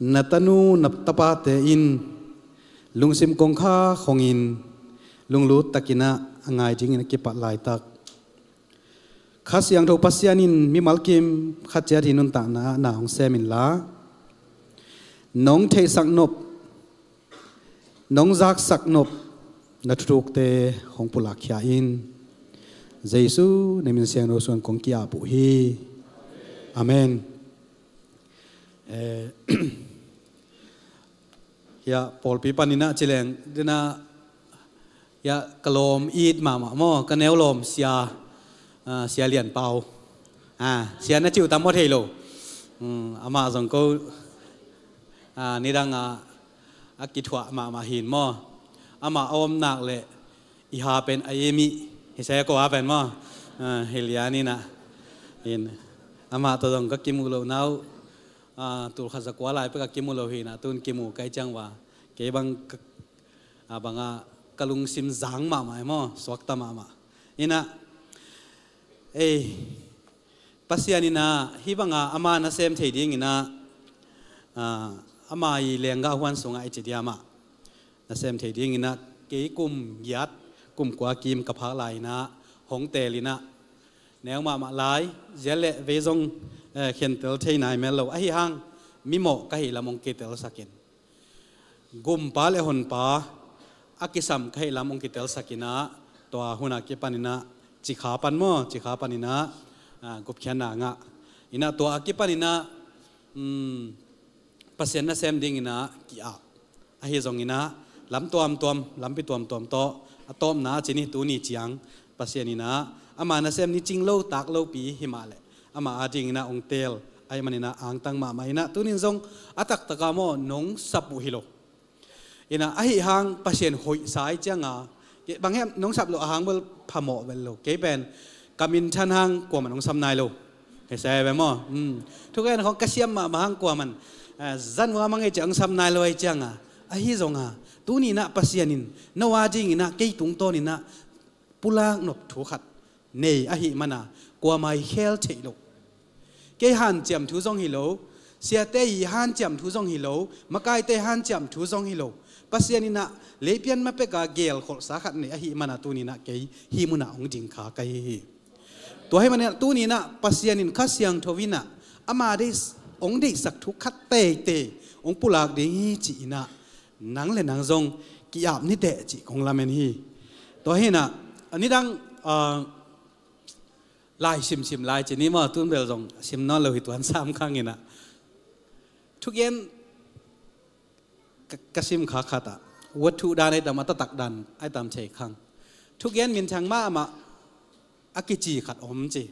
na tanu na tapate in lungsim kongkhak hongin lunglut takinah a ngai dingin a kipat laitak Kha Siangtho Pasian in mimal kim khat ciat hi nuntakna ah na hong sem inla, nong theihsak nop, nong zaksak nop na thuthukte hong pulakkhia in. Jesu na min siangtho suan kong ki-ap uh hi. Amen. Eh, hiah pawlpi paninah cileng dinah hiah ka lawm it mahmah maw, ka neu lawm sia, ah, Sia Lian Pau. Ah, sia na ciuh tam maw thei lo. Hmm, amah zong ko, ah, nidang ah a kithuah mahmah hin maw. Amah a omnak le i ha pen a imi hi se ko a pen maw. Ah, hi lian inah. In, amah tawh zong ka kimuh loh nau. Ah, tul khat zakua lai pek a kimu lo hinah tun kimu kai ciang va. Kei bang ka, ah, bangah ka lungsim zang mahmah e maw, suakta mahmah. Inah, ei, Pasian inah hih bangah ama nasem thei dinginah, ah, ama i lenggah huan sungah i ci diamah nasem thei dinginah kei kum giat kum kua kim ka phak lai inah hong teel inah neu mahmah lai, zia le vei zong, eh, khentel thei nai mel lo. Ahi hang mimawh ka hih lam hong kitelsak in, gumpa le honpa a kisam ka hih lam hong kitelsak inah, tua hunah kipaninah cikha pan maw, cikha paninah, ah, gupkhiatna ngah inah, tua a kipaninah, um, Pasian nasem dinginah ki-ap. Ahi zonginah Lam tuamtuam, lampi tuamtuam tawh a tawpna a ci ni. Tuni ciang Pasian in ah ama nasem ni cing lo tak lopi hi mah leh ama adingin ah hong teel ahih manin ah angtang mahmah in ah, tunin zong a taktak a maw nong sap uh hi lo. In ah ahi hang Pasian hoihsa ahih cianga, bang hiam nong sap loh a hang bel phamawh bel lo. Kei pen ka minthan hang kuaman hong sam nai lo. Hei sa ve maw? Hmm. Thugen khawng ka siam mahmah hang kuaman, eh, zan hua mang ei ciang hong sam nai lo ahih cianga, ahi zonga, tuni in ah Pasian in no adingin ah kei tungtawn in ah pulak nop thu khat nei ahih mana kuamah i khel theih loh. Kei hanciam thu zong hi lo, siate i hanciam thu zong hi lo, makaite hanciam thu zong hi lo. Pasian in ah leipian ma peka gelkholhsa khat nei ahih mana tuni in ah kei hih munah hong ding kha ka hi hi. Tua ahih manin ah tuni in ah Pasian in Kha Siangtho in ah ama deih, hong deihsak thu khat teitei hong pulak ding hi ci-in ah nang le nang zong ki-ap ni teh cih kong lamen hi. Tua hi in ah, a nidang, ah, lai simsim lai ci ni maw, tun bel zong sim nawn lo hi tuan sam khang in ah. Thugen ka, ka sim kha khat ah, wat thu dan ai tam, a taktak dan ai tam thei khang. Thugen minthang mahmah a kici khat om ci.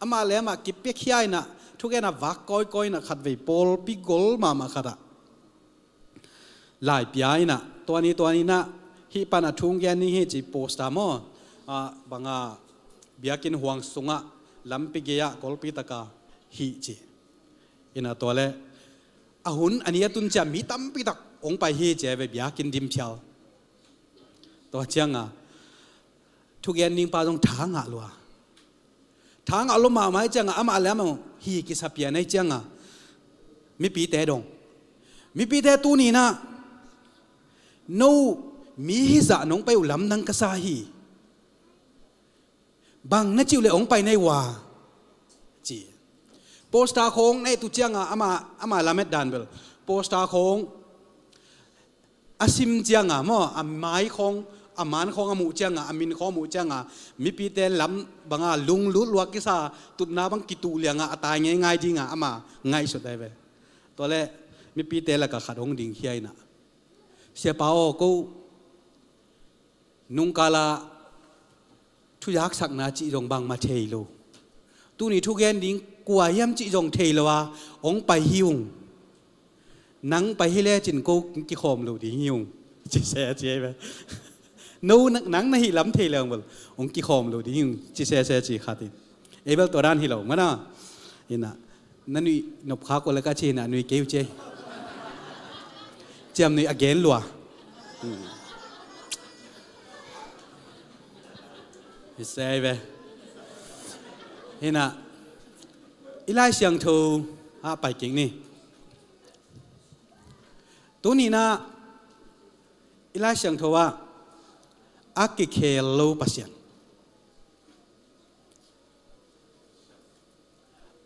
Amah le amah kipiakhia in ah, thugen a vak kawikawi in ah khatvei pawlpi gol mahmah khat ah lai pia in ah, tua ni tua ni in ah hih pan a thu hong gen ning hi ci, poster maw, ah, banga biakinn huang sungah lampi gei-ah golpi taka hih ci. In ah tua leh a hun a ni a tun ciang mi tampi tak hong pai hi ci a ve, biakinn dim phial. Tua cianga thugen ding pa zong tha ngah lua. Tha ngah lua mahmah ahih cianga amah le amah hi kisa pian ahih cianga mipite dong. Mipite tuni in ah no mi hizah nong pai uh lamdang ka sa hi. Bang na cih uh leh hong pai na hi ua ci. Poster khawng na et uh cianga ama, ama lamet dan bel, poster khawng a sim cianga maw, a mai khawng, a man khawng a muh cianga, a min khawng a muh cianga, mipite lam banga lunglut luak kisa, tutna bang kituh lianga a tai ngeingai dinga ama ngaihsut ai ve. Tua leh mipite laka khat hong dingkhia in ah, "Siapa aw, ko nungkala thuzaksakna cih zong bangmah thei lo. Tuni thugen ding kua hiam cih zong thei lo a hong pai hi ung. Nang pai hi lecin ko kikhawm lo ding hi ung," ci se a ci ei ve. "No, nang, nang na hih lam thei leng bel hong kikhawm lo ding hi ung," ci se se ci khat in. Ei bel tua dan hi lo mana. In ah, "Na nuih nop kha ko le ka ci in ah, nui kei uh ci ei. Ciam nuih a gen lua." Hmm. Hi se ei ve. In ah, i Lai Siangtho ah pai kik ni. Tuni in ah i Lai Siangtho ah a kikhel lo Pasian,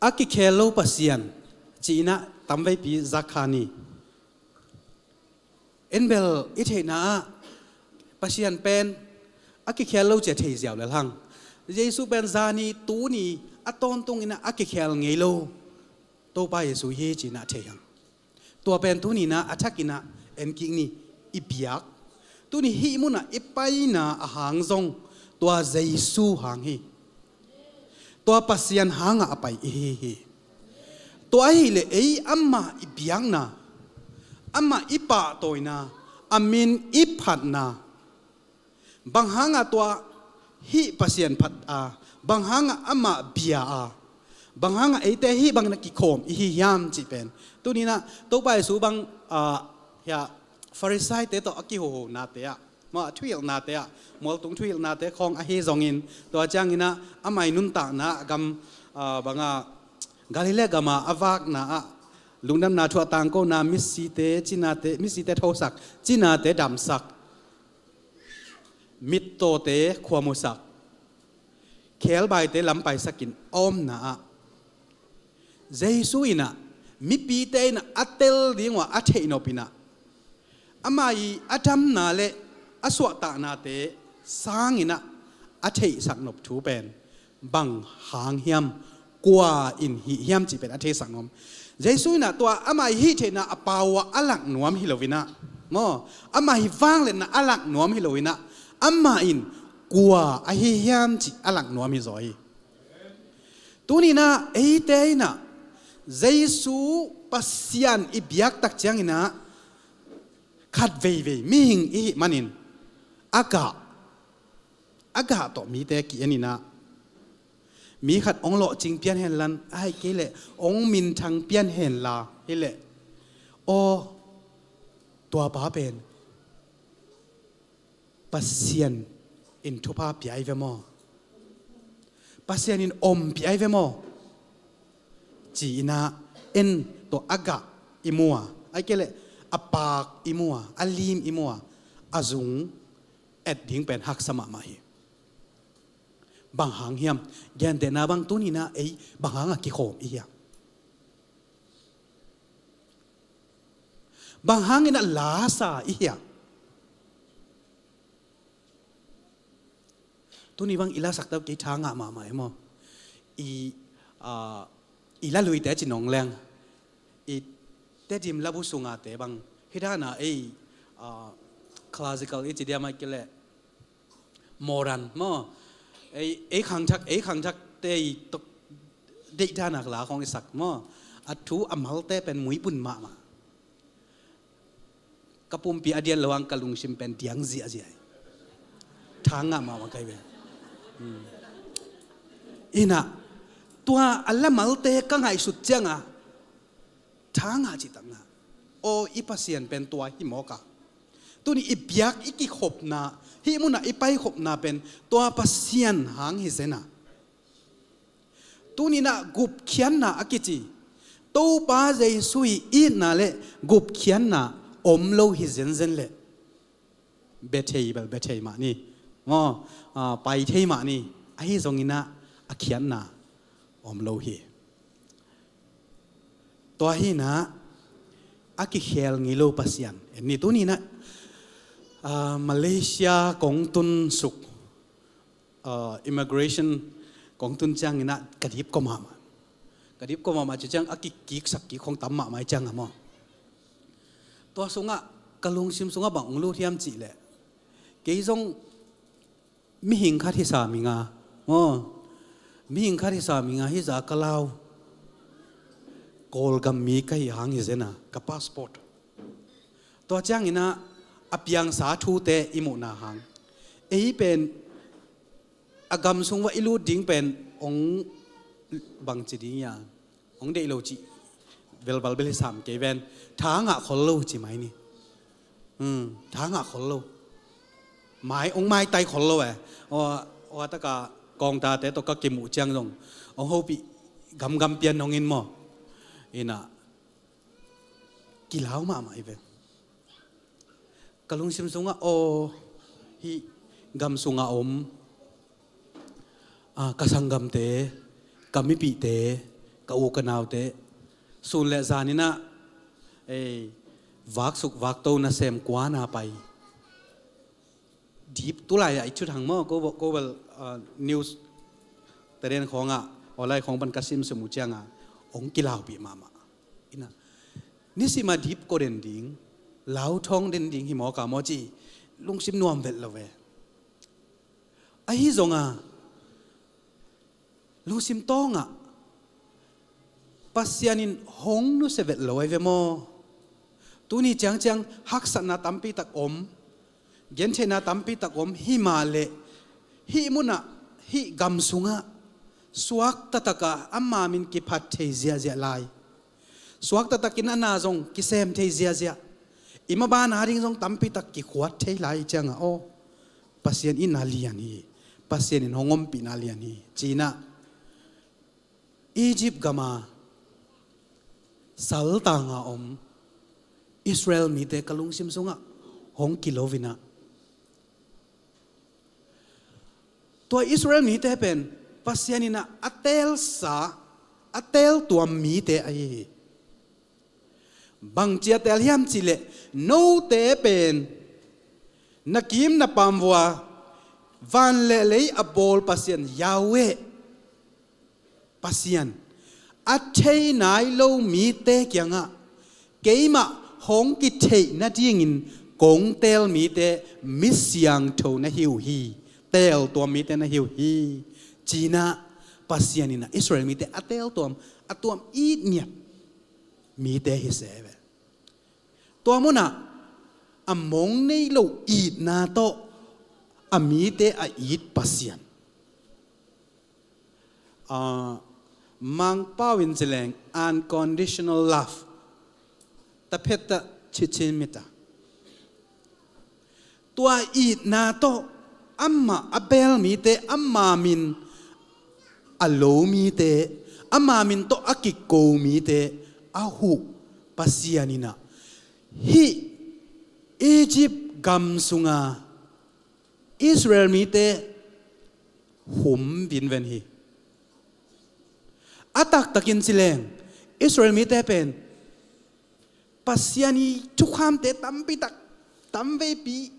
a kikhel lo Pasian ci-in ah tamveipi zak kha ni. En bel i theihna ah Pasian pen a kikhel lo ci a thei ziau lel hang. Jesu pen zani tuni a tawntung in ah a kikhel ngei lo Topa Jesu hi ci-in ah thei hang. Tua pen tuni in ah a thak in ah en kik ni. I biak, tuni hih munah i paina a hang zong tua Jesu hang hi. Tua Pasian hangah a pai i hi hi. Tua ahih leh ei amah i biakna, amah i pahtawina, a min i phatna, bang hangah tua hih Pasian phat a, bang hangah amah bia a, bang hangah eite hih bangin a kikhawm i hi hiam cih pen tuni in ah Topa Jesu bang, ah, hiah Farisaite tawh a kihohonate ah, mah a thuhilhnate ah, mualtung thuhilhnate khawng ahi zongin, tua ciangin ah amah i nuntakna ah gam, ah, banga Galilee gama a vakna ah lungdamna thu a tangkona, misite cinate, misite thosak, cinate damsak, mittawte khuamusak, khebaite lampaisakin a omna ah Jesu in ah mipite in ah a tel ding uh a a theih nop in ah, amah i a damna le a suahtaknate sangin ah a theihsak nop thu pen bang hang hiam, kua in hih hiam cih pen a theisak nuam. Jesu in ah tua amah i hih theihna a pau ah a lak nuam hi lo in ah, Maw, amah hi vangliatna a lak nuam hi lo inah, amah in kua ahi hiam cih a lak nuam hi zaw hi. Tuninah eite inah Jesu Pasian i biak tak cianginah khat veivei mihing i hih manin a gah, a gah tawh mite ki-en inah, mi khat hong lawhcing pian henlan, ahih kei leh hong minthang pian henla hileh, aw, tua pa pen Pasian in thupha pia ahi ve maw? Pasian in om pia ahi ve maw? Ci-inah en tawh a gah i mu a, ahih kei leh a paak i mu a, a lim i mu a, a zung et ding pen haksa mahmah hi. Bang hang hiam? Gentehna bang tuninah ei bang hangah kikhawm i hiam? Bang hanginah lasa i hiam? Tuni bang i lasak tau kei tha ngah mahmah e maw? I, ah, i laluite ci nong leng, i Tedim labu sungate bang hidana ei, ah, classical i ci diam ahih kei leh modern maw? Ei, ei khangthak, ei khangthak te i tok deih danak la khong i sak maw? A thu a malte pen muipun mahmah. Ka pumpi a dian lo ang ka lungsim pen diang ziahziah hi. Tha ngah mahmah kai ve. Hmm. Inah tua a la malte ka ngaihsut cianga tha ngah cihtak ngah. Aw, i Pasian pen tua hi mawk a. Tuni i biak i kikhopna, hih munah i paikhopna pen tua Pasian hang hi zen a. Tuninah gupkhiatna a kici Topa Jesu i itna le gupkhiatna om lo hi zenzen leh bia thei bel bia thei mah ni. Maw, ah, pai thei mah ni. Ahi zonginah a khiatna om lo hi. Tua hinah a kikhel ngei lo Pasian en ni. Tuninah, ah, Malaysia kong tun suk, ah, immigration kong tun cianginah ka dipkua mahmah. Ka dipkua mahmah ci ciang a kikiksak kik khong tam mahmah i cianga maw? Tua sungah ka lungsim sungah bang ong lut hiam cihleh, kei zong mihing khat hi sam ing a, aw, mihing khat hi sam ing a, hih zah ka lau Kawlgam mi ka hih hang hi zen a, ka passport. Tua cianginah a piangsa thute i muhna hang, ei pen a gam sung uah i lut ding pen ong bangci ding ia, ong deih lo cih velval bel hi sam kei ven. Tha ngah khol lo ci mai ni. Hmm, tha ngah khol lo. Mai, ong maitai khol lo e. Aw, aw, taka kawngtate tawh ka kimuh ciang zong ong hopih gamgam pian hong in maw? Inah kilau mahmah hi ve. Ka lungsim sungah aw, hih gam sungah om, ah, ka sanggamte, ka mipihte, ka u ka naute sun le zaninah, ei, vaksuk vakto nasem kuana pai. Dip tulai-ah i thuthang maw, ko, ko bel, ah, news teren khawngah, awlai khawng pan ka simsim uh cianga ong kilaupih mahmah. Inah nisima dip ko den ding, lauthawng den ding hi mawka maw ci lungsim nuam vet lo ve. Ahi zonga lungsim tawngah Pasian in hong nusia vet lo ahi ve maw? Tuni ciangciang haksatna tampi tak om, gentheihna tampi tak om, himahleh hih munah, hih gam sungah suak taktakah ama min kiphat thei ziahziah lai. Suak taktakin a na zong kisem thei ziahziah. I maban a ding zong tampi tak kikhuat thei lai ciangah aw, Pasian itna lian hi. Pasian in hong ompihna lian hi. Cinah Egypt gama saltanga om Israel mite ka lungsim sungah hong kilovinah, tua Israel mite pen Pasian inah a teelsa, a teeltuam mite ahi hi. Bangci a teel hiam cihleh, note pen na kim na pam vua van le lei a bawl Pasian, Yahweh Pasian, a thei nai lo mite kiangah keimah hong kitheih nadingin kong teel mite mi siangtho na hi uh hi, teeltuam mite na hi uh hi, ci-in ah Pasian in ah Israel mite a teeltuam, a tuam it ngiat mite hi se ve. Tua munah a mong nei lo itna tawh a mite a it Pasian. Ah, Mangpau in ci leng unconditional love. Ta phet ta cicin mita. Tua itna tawh amah a beel mite, ama min a lo mite, ama min tawh a kiko mite a huh Pasian in ah hih Egypt gam sunga Israel mite hum vinven hi. A taktakin ci leng Israel mite pen Pasian i thukhamte tampi tak, tamveipi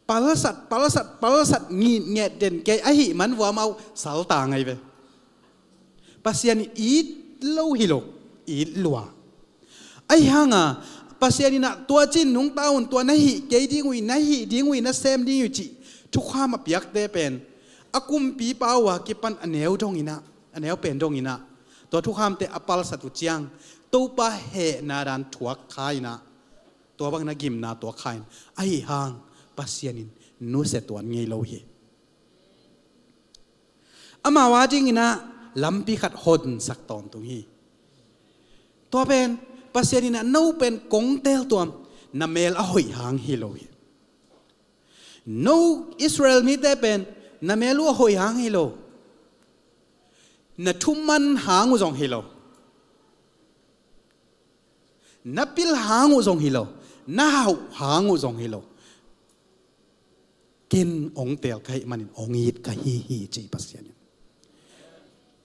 palsat, palsat, palsat ngitnget den kei ahih man vua mau salta ngai ve. Pasian it lo hi lo, it lua. Ahi hanga Pasian in ah tua cin nungta un, tua na hih kei ding uh hi, na hih ding uh hi, na sem ding uh hi cih thukham a piakte pen a kumpipa uh a kipan a neu dong in ah, a neu pen dong in ah tua thukhamte a palsat uh ciang Topa hehna dan thuak kha in ah, tua bang na gimna tuak kha in, ahi hang Pasian in nusia tuan ngei lo hi. Amau a dingin ah lampi khat honsak tawntung hi. Tua pen Pasian in ah no pen kong teeltuam, na meel a hoih hang hi lo hi. No Israel mite pen na meel uh a hoih hang hi lo. Na thuman hang uh zong hi lo. Na pil hang uh zong hi lo. Na hauh hang uh zong hi lo. Ken hong teel ka hih manin hong it ka hi hi, ci Pasian in.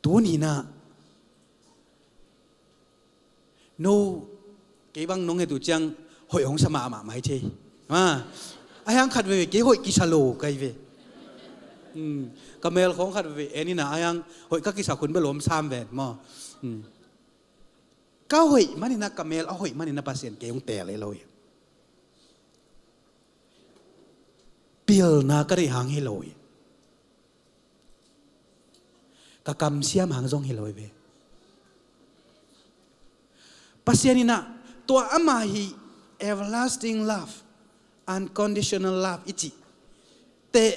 Tuni in ah no, kei bang nong het uh ciang hoih hong sa mahmah mai thei. Ahi hang khat veve kei hoih kisa lo kai ve. Ka meel khawng khat veve en in ah ahi hang hoih ka kisa khun bel om sam ven maw. Ka hoih manin ah, ka meel a hoih manin ah Pasian kei hong teel hi lo hi. Pilna ka neih hang hi lo hi. Ka kamsiam hang zong hi lo hi ve. Pasian in ah tua ama hi everlasting love, unconditional love i cih teh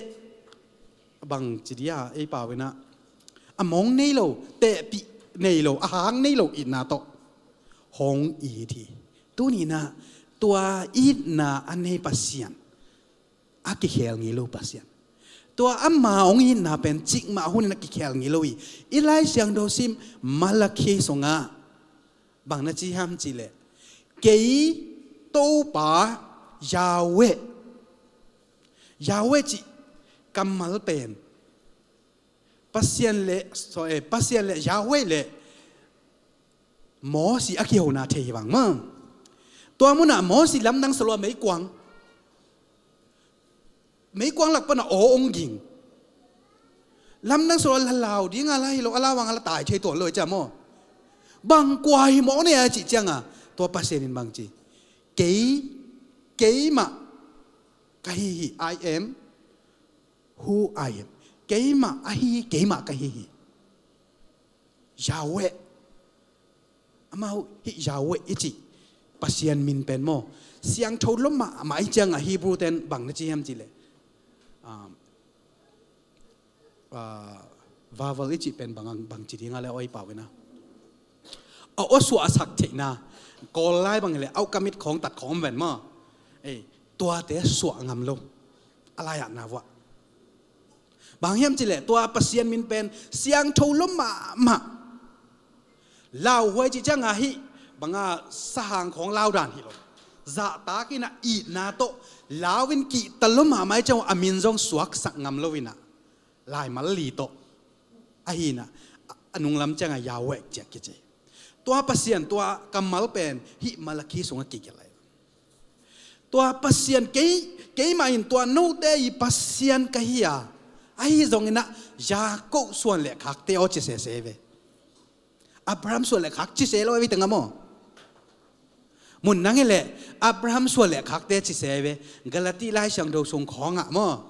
bang ci dia ei pau in ah a mong nei lo, tehpih nei lo, a hang nei lo itna tawh hong it hi. Tuni in ah tua itna a nei Pasian, a kikhel ngei lo Pasian, tua ama hong itna pen cikmah hunin a kikhel ngei lo hi. I Lai Siangtho sim Malakhi sungah bang na ci hiam cih leh, kei Topa Yahweh, Yahweh cih kammal pen Pasian le, so, eh, Pasian le Yahweh le Mosi a kihona thei hi vang maw. Tua munah Mosi lamdang sa lua meikuang, meikuang lak pana aw hong ging. Lamdang sa lua la lau dinga la hi lo, a lau vanga la tai thei tuan lo hi cia maw. Bang kua hi mawh ne a cih cianga tua Pasian in bang ci, kei, keimah ka hi hi, I am who I am. Keimah ahi, keimah ka hi hi. Yahweh. Amau hih Yahweh i cih Pasian min pen maw, siangtho lua mahmah i cianga Hebrew ten bang na ci hiam cih leh, um, uh, Vavel i cih pen bang, bang ci dinga le oi pau ina, a aw suahsak theihna, Kawl lai bang le auh kamit khawng tat khawng om ven maw. Ei, tuate suah ngam lo a lai-atna vuah. Bang hiam cih leh tua Pasian min pen siangtho lua mahmah. Lauhuai cih cianga hih banga sahang khawng lau dan hi lo. Zahtak ina itna tawh lau in kihta lua mahmah i ciang a min zong suaksak ngam lo ina, laimal li tawh ahi ina, a nunglam cianga Yahweh ciah kici. Tua Pasian, tua kammal pen hih Malakhi sungah kigelh lai. Tua Pasian kei, keimah in tua note i Pasian ka hi a, ahi zongin ah Jakob suan le khakte aw ci sese ve. Abraham suan le khak ci se lo ve tengah maw. Mun nang hi leh Abraham suan le khakte ci se ve. Galati Lai Siangtho sung khawngah maw,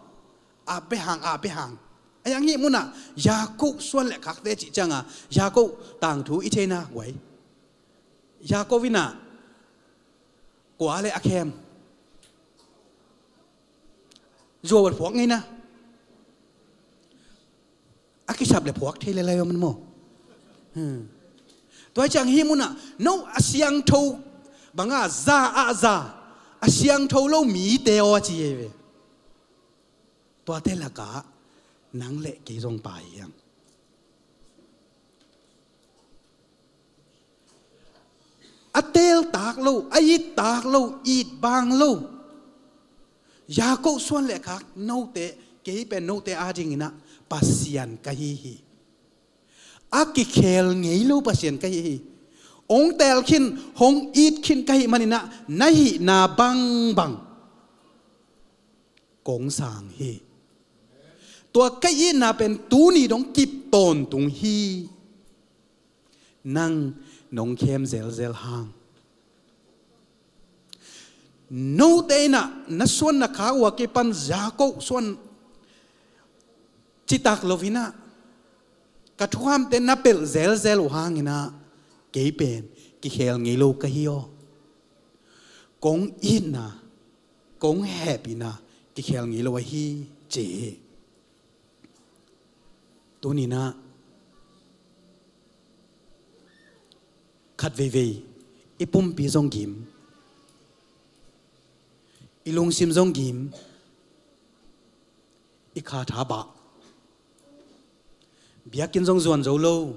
Abraham, Abraham. A yang hih munah Jakob suan le khakte cih cianga Jakob tangthu i theina guai. Jakob inah kua le a khem, zuau a phuak ngeina, a kisap le phuak thei le lai om maw. Hmm. Tua ciang hih munah no a siangtho banga za a za a siangtho lo mite aw a ci hi ve. Tuate lakah nang le kei zong pai hiang. A teeltak lo, a ittak lo, itbang lo. Jakob suan le khak note, kei pen note adinginah Pasian ka hi hi. A kikhel ngei lo Pasian ka hi hi. Hong teel khin, hong it khin ka hih maninah na hihna bangbang kong sang hi. Tua ka itna pen tuni dong kip tawntung hi. Nang nong khem zelzel hang. Note inah na suan na khak uh a kipan Jakob suan citak loinah ka thuhamte na pelh zelzel uh hanginah kei pen kikhel ngei lo ka hi aw. Kong itna, kong hehpihna kikhel ngei lo ahi ci hi. Tuninah khat veivei i pumpi zong gim, i lungsim zong gim, i kha tha bah, biakinn zong zuan zo lo,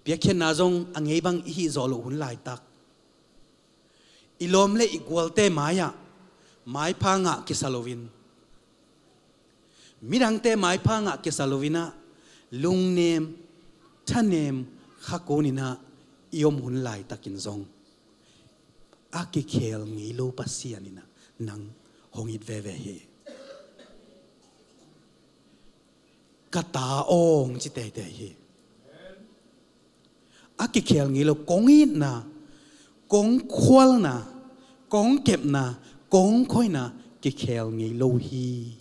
biakhiatna zong a ngei bang i hih zawh loh hun laitak, i lawm le i gualte mai-ah maipha ngah kisa loin, midangte maipha ngah kisa loinah lungnem thanem khakuninah i om hun laitakin zong a kikhel ngei lo Pasian inah nang hong it veve hi. Ka ta awng ci teitei hi. A kikhel ngei lo kong itna, kong khualna, kong kepna, kong khoina kikhel ngei lo hi.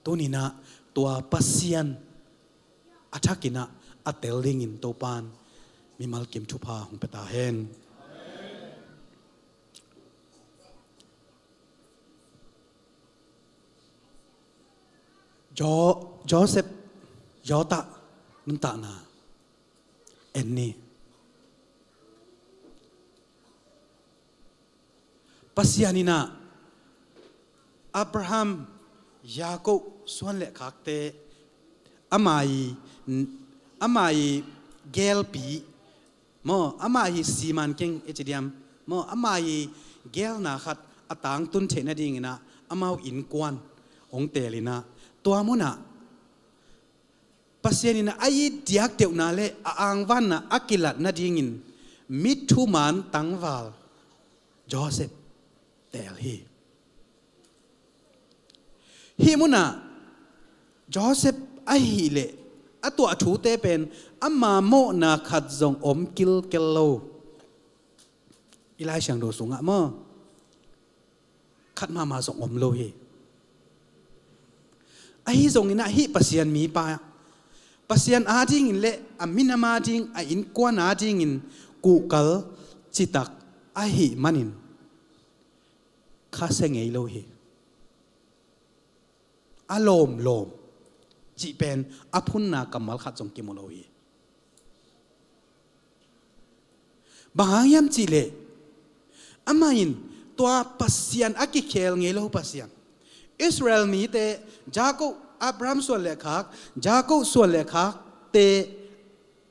Tuninah tua Pasian a thakinah a tel dingin Topan mimal kim thupha hong pia ta hen. Jo-, Joseph, Jota nuntakna en ni. Pasian inah Abraham, Jakob suan le khakte ama i, ama i gelpi maw, ama i siman keng i ci diam maw, ama i gelna khat a tangtun theih nadinginah amau innkuan hong teelinah tua munah Pasian inah a it diakdeuhna le a angvanna a kilat nadingin mi thuman tangval Joseph teel hi. Hih munah Joseph ahih leh a tuah thute pen ama mawhna khat zong om kilkel lo. I Lai Siangtho sungah maw, khat mahmah zong om lo hi. Ahi zongin ah hih Pasian mipa, Pasian adingin le a minam ading, a innkuan adingin kuhkal citak ahih manin khasia ngei lo hi. A lawmlawm cih pen a phunna kammal khat zong kimu lo hi. Bang hang hiam cih leh amah in tua Pasian, a kikhel ngei lo Pasian, Israel mite, Jakob, Abraham suan le khak, Jakob suan le khakte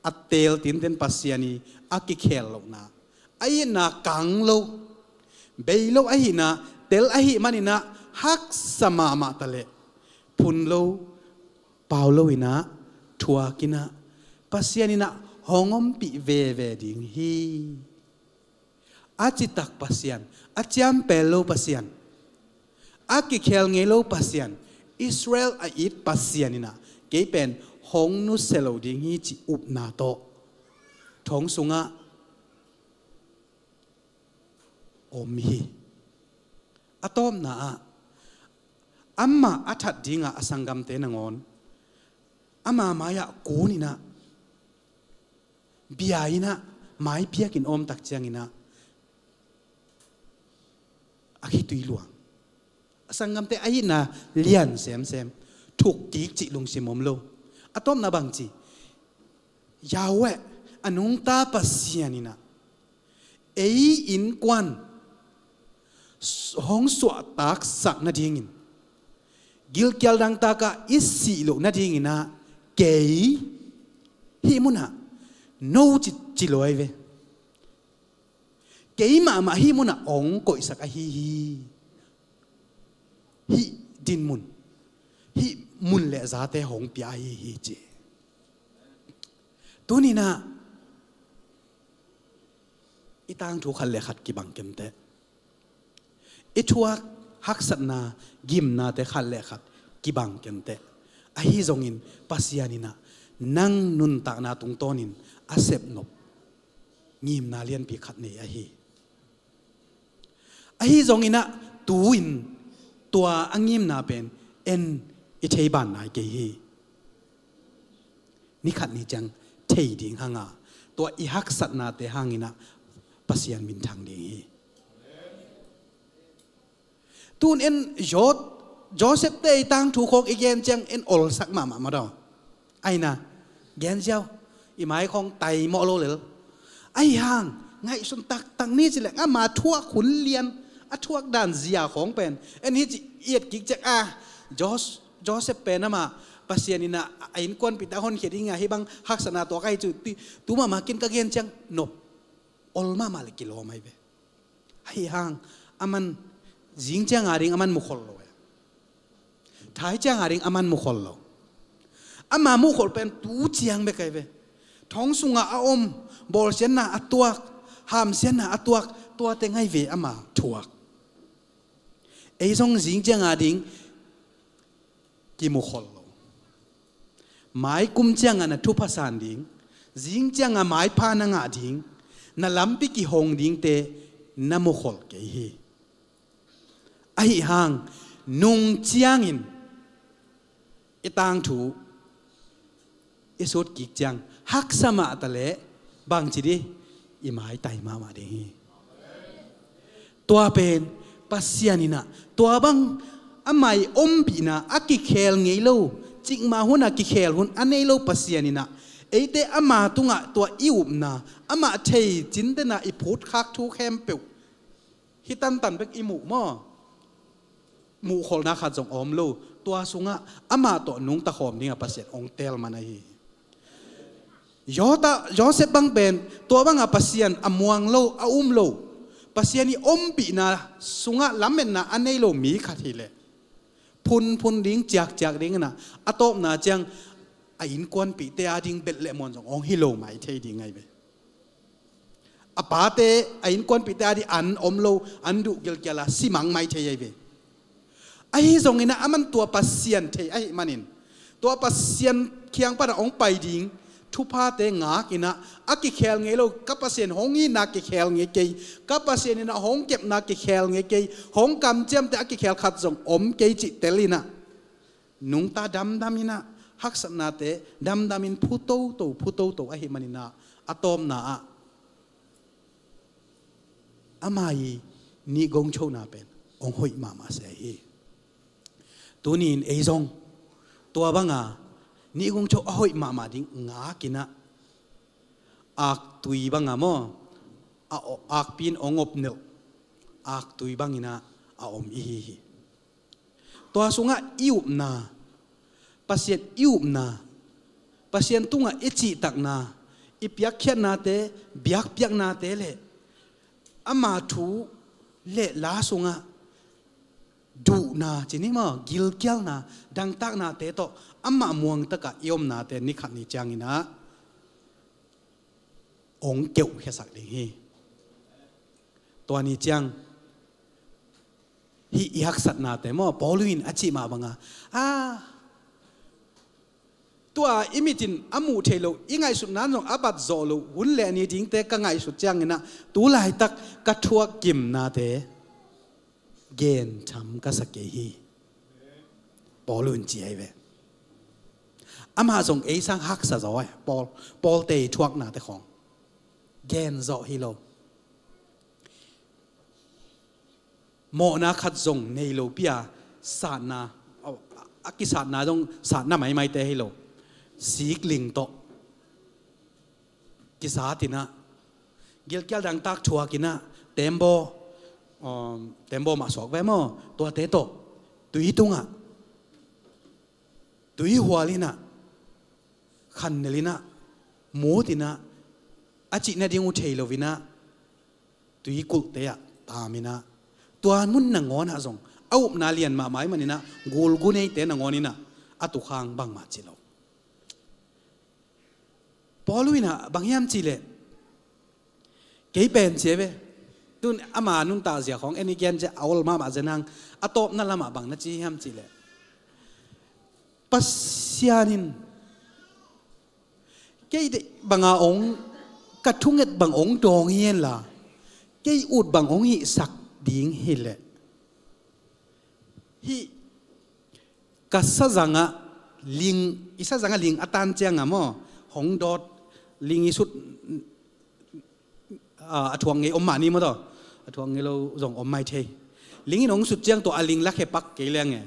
a teel tinten Pasian i a kikhel lohna, a itna kang lo, bei lo ahihna tel ahih manin ah haksa mahmah ta leh phun lo, pau lo in ah, thuak in ah, Pasian in ah hong ompih veve ding hi. A citak Pasian, a ciampel lo Pasian, a kikhel ngei lo Pasian, Israel a it Pasian in ah kei pen hong nusia lo ding hi cih upna tawh thong sungah om hi. A tawpna ah amah a that dingah a sanggamte nangawn ama mai-ah kuninah bia innah mai piakin a om tak cianginah a khitui luang. A sanggamte a itna lian semsem, thuk kik cih lungsim om lo. A tawpna bang ci, Yahweh, a nungta Pasian innah ei innkuan hong suahtaksak nadingin gilkial dangtakah i sih loh nadinginah kei hih munah no ci, ci lo ahi ve. Kei mahmah hih munah hong koihsak ahi hi. Hih dinmun, hih mun le zate hong pia ahi hi ci. Tuninah i tangthu khat le khat kibang kemteh. I thuak haksatna, gimnate khat le khat kibang kemteh. Ahi zongin Pasian innah nang nuntakna tungtawnin a sepnop ngimna lianpi khat nei ahi. Ahi zonginah tu-in tua a ngimna pen en i thei ban nai kei hi. Nikhat ni ciang thei ding hanga tua i haksatnate hanginah Pasian minthang ding hi. Tun en Joseph te i tangthu khawng i gen ciang en olsak mahmah madaw. Aina gen ziau i mai khawng taimawh lo lel. Ahi hang ngaihsun taktak ni cileng ama thuak hun lian a thuak dan zia khawng pen en hi ci i et kik ciang a Joseph pen ama Pasian innah a innkuanpihte a honkhia dinga hih bang haksatna tuak ahi cu tu mahmah kin ka gen ciang nop ol mahmah le kilawm ahi ve. Ahi hang aman zing cianga ding aman mukhol lo e. Thai cianga ding aman mukhol lo. Ama mukhol pen tu ciang bek ahi ve. Thong sunga a om bawlsiatna a tuak, hamsiatna a tuak, tuate ngai ve ama thuak. Ei zong zing cianga ding kimukhol lo. Mai kum cianga na thupha san ding, zing cianga maipha na ngah ding, na lampi kihong dingte na mukhol kei hi. Ahi hang nung ciangin i tangthu i sut kik ciang haksa mah ta leh bangci dih i maitai mahmah ding hi. Tua pen Pasian innah tua bang a mai ompihna a kikhel ngei lo, cikmah huna kikhel hun a nei lo Pasian innah eite ama tungah tua i upna amah thei cintena i phutkhak thu khempeuh hi tantan bek i muh maw? Muhkholhna khat zong a om lo. Tua sungah amah tawh nungta khawm dingah Pasian hong teel man ahi hi. Joseph bang pen tua bangah Pasian a muang lo, a um lo, Pasian i ompihna sungah lametna a nei lo mi khat hileh phunphun ding, ciakciak dingin a tawpna ciang a innkuanpihte a ding belh le muan zong hong hi lo mai thei ding ahi ve. A pate a innkuanpihte a ding an om lo, an duh gilkial a si mang mai thei ahi ve. Ahi zongin a aman tua Pasian thei ahi manin tua Pasian kiang pana hong pai ding thuphate ngakin a kikhel ngei lo, ka Pasian hong itna kikhel ngei kei, ka Pasian in a hong kepna kikhel ngei kei, hong kamciamte a kikhel khat zong om kei cih telin a nungta damdamin a haksatnate damdamin phu toto, phu toto ahi manin a a tawpna ah ama i nihgong chona pen hong hoih mahmah se hi. Tuni-in ei zong tua banga nihgong cho a hoih mahmah ding ngakin a aktui banga maw, a akpi in hong opnelh aktui bangin a a om ihi hi. Tua sungah i upna, Pasian i upna, Pasian tungah i cihtakna, i piakkhiatnate, biakpiaknate le ama thu le la sungah duhna, cini maw, gilkialna, dangtaknate tawh amah muangtakah i omnate nikhat ni ciangin a hong keuhkhiasak ding hi. Tua ni ciang hih i haksatnate maw, Paul in a cih mah banga a Tua i mit in a muh theih loh, i ngaihsutna zong a bat zawh loh hun le ni dingte ka ngaihsut ciangin ah, tu laitak ka thuak gimnate gen tham ka sa kei hi. Paul in ci ahi ve. Amah zong ei sang haksa zaw e, Paul, Paul te i thuaknate khawng gen zawh hi lo. Mawhna khat zong nei lo pi a, satna, a kisatna zong satna maimaite hi lo. Sikling tawh kisat in ah, gilkial dangtak thuak in ah, tembaw, um, tembaw mah suak ve maw, tuate tawh tui tungah, tui hual in ah, khannel in ah, mut in ah, a cih nading uh thei lo in ah, tuikulhte ah tam in ah, tua mun nangawn ah zong a upna lian mahmah ahih manin ah, gulgu neite nangawn in ah a tukhang bangmah ci lo. Paul in ah bang hiam cih leh, kei pen ci ahi ve. Tun ama nuntak zia khawng en i gen ciang a ol mahmah zen hang, a tawpna lamah bang na ci hiam cih leh, Pasian in kei deih banga ong, ka thunget bang ong dawng hi hen la, kei ut bang ong hihsak ding hi leh, hih ka sazangah ling, i sazangah ling a tan ciangah maw, hong dawt, ling i sut, a, a thuak ngei om mah ni maw taw, a thuak ngei lo zong om mai thei. Ling in hong sut ciang tua a ling la khe pak kei leng e,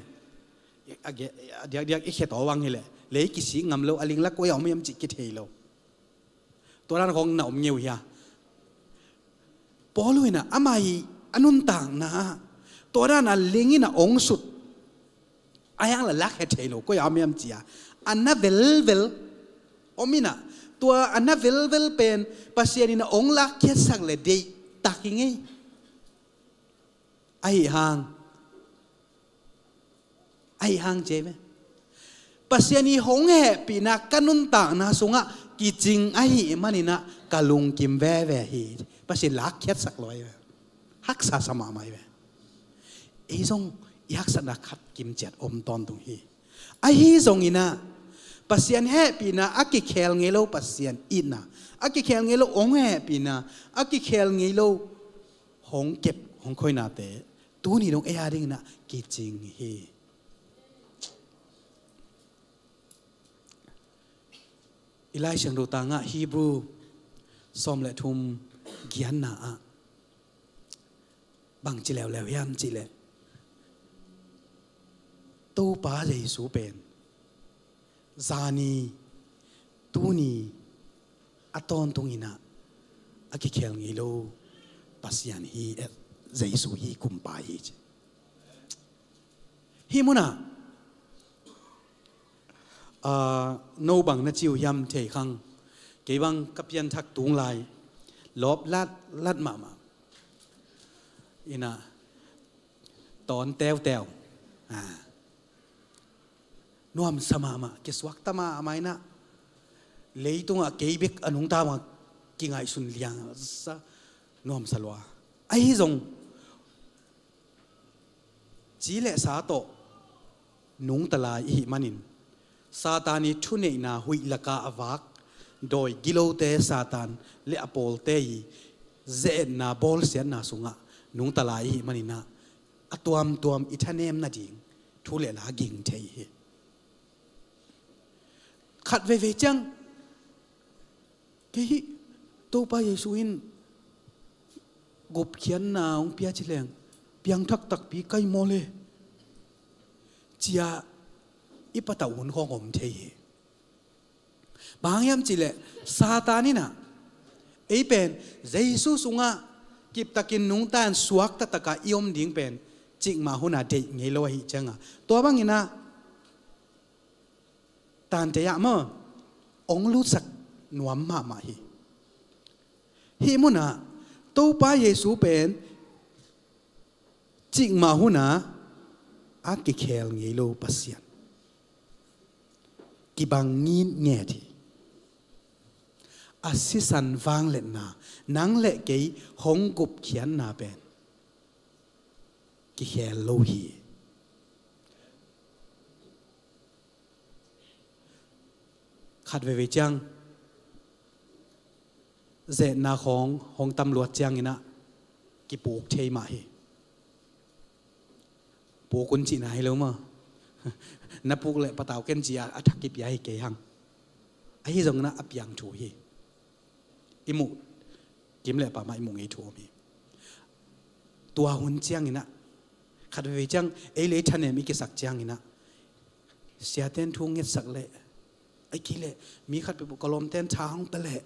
a ge-, a diakdiak i khe taw vang hi leh, lei kisik ngam lo, a ling la koi a om hiam cih kithei lo. Tua dan khawng na om ngei uh hia? Paul in ah ama i a nuntakna ah, tua dan a ling in ah ong sut, a hiang la lak he thei lo, koi a om hiam ci a, a na velvel om in ah, tua a na velvel pen Pasian in ah ong lakkhiatsak leh deihtak hi ngei. Ahi hang, ahi hang ci ahi ve. Pasian i hong hehpihna ka nuntakna sungah kicing ahih manin ah ka lungkim veve hi. Pasian lakkhiatsak lo ahi ve. Haksa sa mahmah ahi ve. Ei zong i haksatna khat kimciat om tawntung hi. Ahi zongin ah, Pasian hehpihna a kikhel ngei lo, Pasian itna a kikhel ngei lo, hong hehpihna a kikhel ngei lo, hong kep, hong khoinate tuni dong ei a dingin ah kicing hi. I Lai Siangtho tangah Hebrew sawm le thum giatna ah bang ci leuleu hiam cih leh, Topa Jesu pen zani, tuni, a tawntungin ah a kikhel ngei lo Pasian hi, eh, Jesu hi, Kumpa hi ci. Hih munah, ah, no bang na ci uh hiam thei khang, kei bang ka pianthak tung lai, lawp latlat mahmah in ah, tawn teuteu. Ah. Nuamsa mahmah, kisuakta mahmah in ah, leitungah kei bek a nungta mah kingaihsun liangsa, nuamsa lua. Ahi zong, ci le sa tawh nungta lai i hih manin, Satan i thuneihna huih lakah a vak dawi gilote, Satan le a pawlte i ze-etna, bawlsiatna sungah nungta lai i hih manin ah, a tuamtuam i thanem nading thu le la ging thei hi. Khat veivei ciang, kei hih Topa Jesu in gupkhiatna hong pia ci leng, piangthak takpi kai maw le, ci-a i patauh hun khawng om thei hi. Bang hang hiam cih leh, Satan in ah ei pen Jesu sungah kiptakin nungta in, suakta takah i om ding pen cikmah hun ah deih ngei lo ahih ciangah, tua bangin ah tante ah maw, hong lutsak nuam mahmah hi. Hih munah Topa Jesu pen cikmah hun ah a kikhel ngei lo Pasian, kibang ngitnget hi. A sisan vangliatna, nang le kei hong gupkhiatna pen kikhel lo hi. Khat veivei ciang, zetna khawng hong tam luat cianginah kipuk thei mah hi. Puk un cihna hi lo maw? Na puk leh patau ken ci-a a thak kipia hi kei hang. Ahi zonginah a piang thu hi. I muh kim le pa mah i muh ngei thu om hi. Tua hun cianginah khat veivei ciang ei le ei thanem i kisak cianginah siaten thu ngetsak leh, ai kei leh mi khat peuhpeuh ka lawmten tha hong pia leh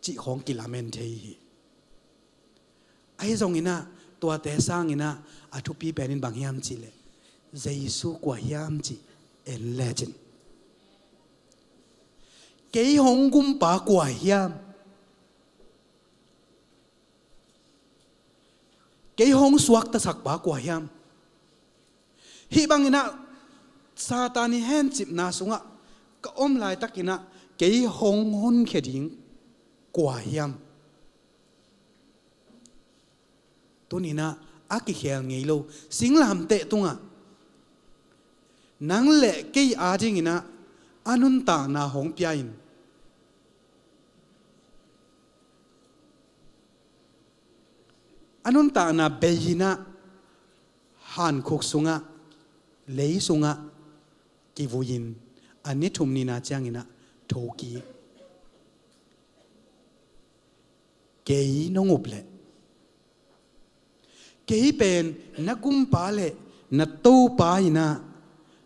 cih khawng kilamen thei hi. Ahi zonginah tuate sanginah a thupi penin bang hiam cihleh, Jesu kua hiam cih en lecin, kei hong gumpa kua hiam? Kei hong suaktasak pa kua hiam? Hih banginah Satan i hencipna sungah ka om laitakinah kei hong honkhia ding kua hiam? Tuninah a kikhel ngei lo singlamteh tungah nang le kei adinginah a nuntakna hong pia-in, a nuntakna bei-inah hankhuk sungah, lei sungah kivui-in a ni thum nina cianginah thokik. Kei nong up leh, kei pen na gumpa le na Topa inah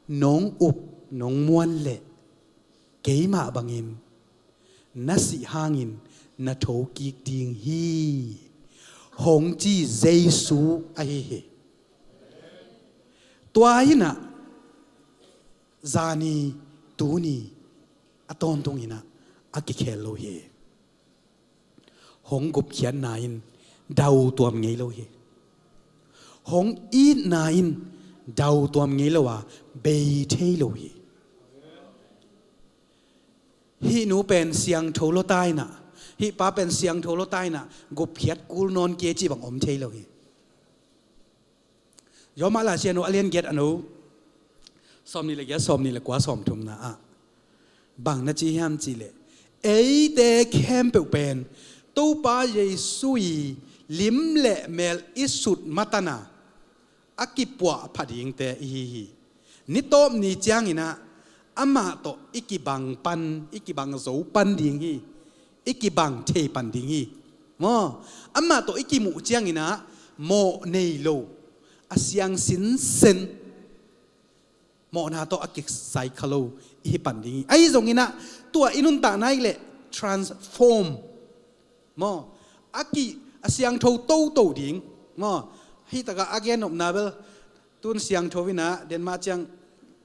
nong up nong muan leh, keimah bangin na sih hangin na thokik ding hi, hong ci Jesu ahi hi. Tua inah zani, tuni, a tawntunginah a kikhel lo hi. Hong gupkhiatna in dau tuam ngei lo hi. Hong itna in dau tuam ngei lo a, bei thei lo hi. Hih nu pen siangtho lawta inah, hih pa pen siangtho lawta inah gupkhiat kul nawn kei cih bang om thei lo hi. Rom mah Lai Siangtho a lian giat a no sawmnih le giat, sawmnih le kua, sawmthumna ah bang na ci hiam cihleh, eite khempeuh pen Topa Jesu i lim le mel i sut matana a kipuahpha dingte i hi hi. Nitawp ni cianginah amah tawh i kibang pan, i kibang zo pan ding hi. I kibang thei pan ding hi. Maw, amah tawh i kimuh cianginah mawh nei lo, a siang sinsen, mawhna tawh a kisai kha lo i hi pan ding hi. Ahi zonginah tua i nuntakna i leh transform, maw, a ki, a siangtho toto ding. Maw, hih takah a gennopna bel tun siangtho inah Denmark ciang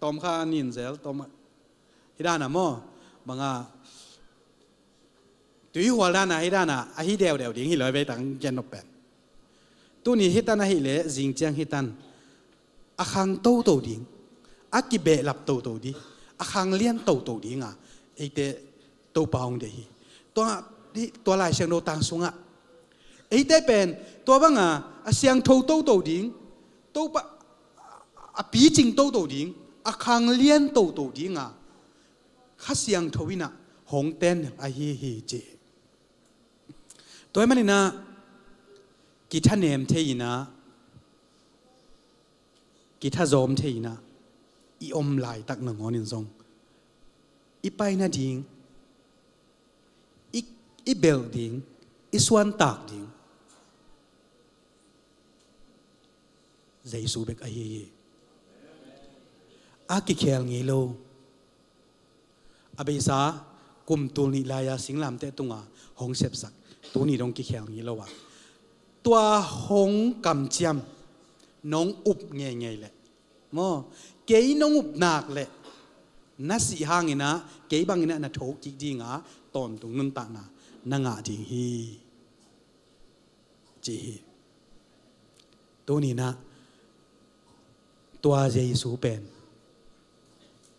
tawmkha nin zel tawm, hih dana maw, banga tuihual dana hih dana a hi deudeu ding hi lo, vei tang gennop pen. Tuni hih tan ahih leh zing ciang hih tan a khang toto ding, a kibehlap toto ding, a khang lian toto dinga eite Topa hong deih hi. Tua, tua Lai Siangtho tang sungah eite pen tua banga a siangtho toto ding, Topa a picing toto ding, a khang lian toto dinga Kha Siangtho inah hong ten ahi hi ci. Tua ahih maninah kithanem thei inah, kithazawm thei inah i om laitak nangawnin zong i pai nading, i, i belh ding, i suantak ding Jesu bek ahi hi. A kikhel ngei lo. A beisa kum tul nih lai-a singlamteh tunga hong sepsak, tuni dong kikhel ngei lo a, tua hong kamciam nong up ngeingei leh, maw, kei nong up nak leh na sih hanginah kei banginah na thokik dinga tawntung nuntakna na ngah ding hi, ci hi. Tuninah tua Jesu pen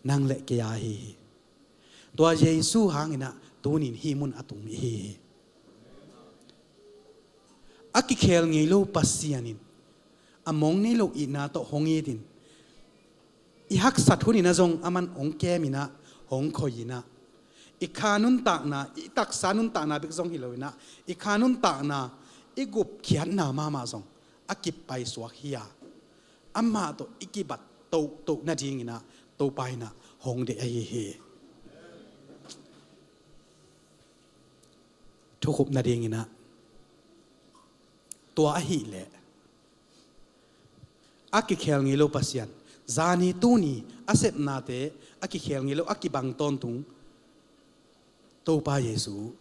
nang le kei a hi hi. Tua Jesu hanginah tunin hih mun a tung i hi hi. A kikhel ngei lo Pasian in a mong nei lo itna tawh hong itin, i haksat huninah zong aman hong keminah hong khoi in ah, i kha nuntakna, i taksa nuntakna bek zong hi lo in ah, i kha nuntakna, i gupkhiatna mahmah zong a kipaisuak hi a, amah tawh i kibat tohtoh nadingin ah Topa in ah hong deih ahi hi. Thukhup nadingin ah, tua ahih leh a kikhel ngei lo Pasian, zani tuni a sepnate a kikhel ngei lo, a kibang tawntung Topa Jesu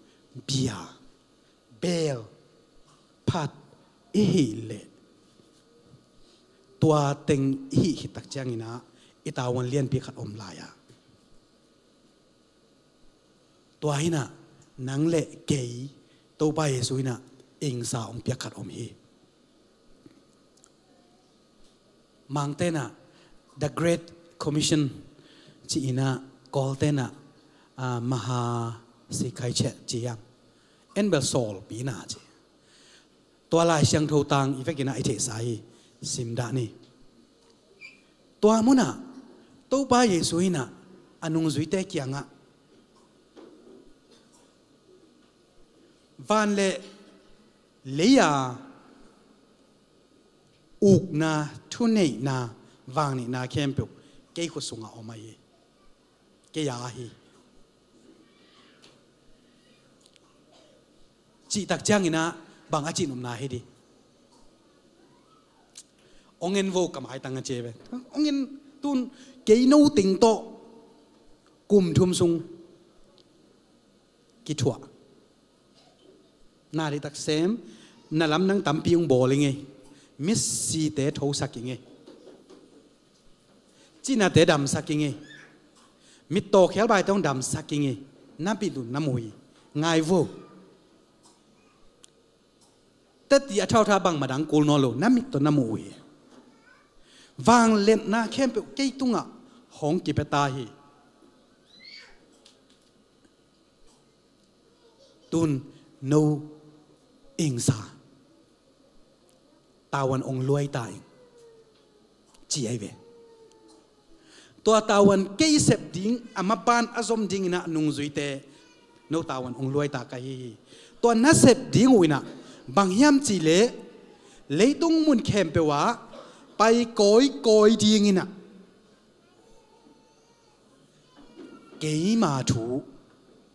bia, beel, phat i hih leh, tua teng i hih khit tak ciangin ah i tavuan lianpi khat om lai a, tua in ah nang le kei Topa Jesu in ah ingsa hong piak khat om hi. Mangte in ah The Great Commission ci in ah, Kawlte in ah, ah, Maha Sikhaichet ci hiam, en bel sawlpina ci. Tua Lai Siangtho tang i vekin ah i theihsa hi. Sim dah ni. Tua munah Topa Jesu in ah a nungzuite kiangah, van le lei-a ukna, thuneihna, vangnihna khempeuh kei khut sungah om ahi hi. Kei a hi. Cih tak ciangin ah bang a cihnopna hi di? Hong en vo, ka maitang a ci ve. Hong en, tun kei no teng tawh kum thum sung kithuah. Na deihtak sem, na lamdang tampi hong bawl ing ei. Misite thosak ing ei. Cinate damsak ing ei. Mittaw khialbaite hong damsak ing ei. Na mit un na mu hi. Ngai vo. Tati a thautha bangmah dang kul nawn lo, na mit tawh na mu uh hi. Vangliatna khempeuh kei tungah hong kipia ta hi. Tun no ingsa, tavuan hong luai ta ing, ci ahi ve. Tua tavuan kei sep ding, a maban a zom dingin ah nungzuite, no tavuan hong luai ta ka hi hi. Tua na sep ding uh in ah bang hiam cih leh, leitung mun khempeuh ah pai kawikawi dingin ah keima thu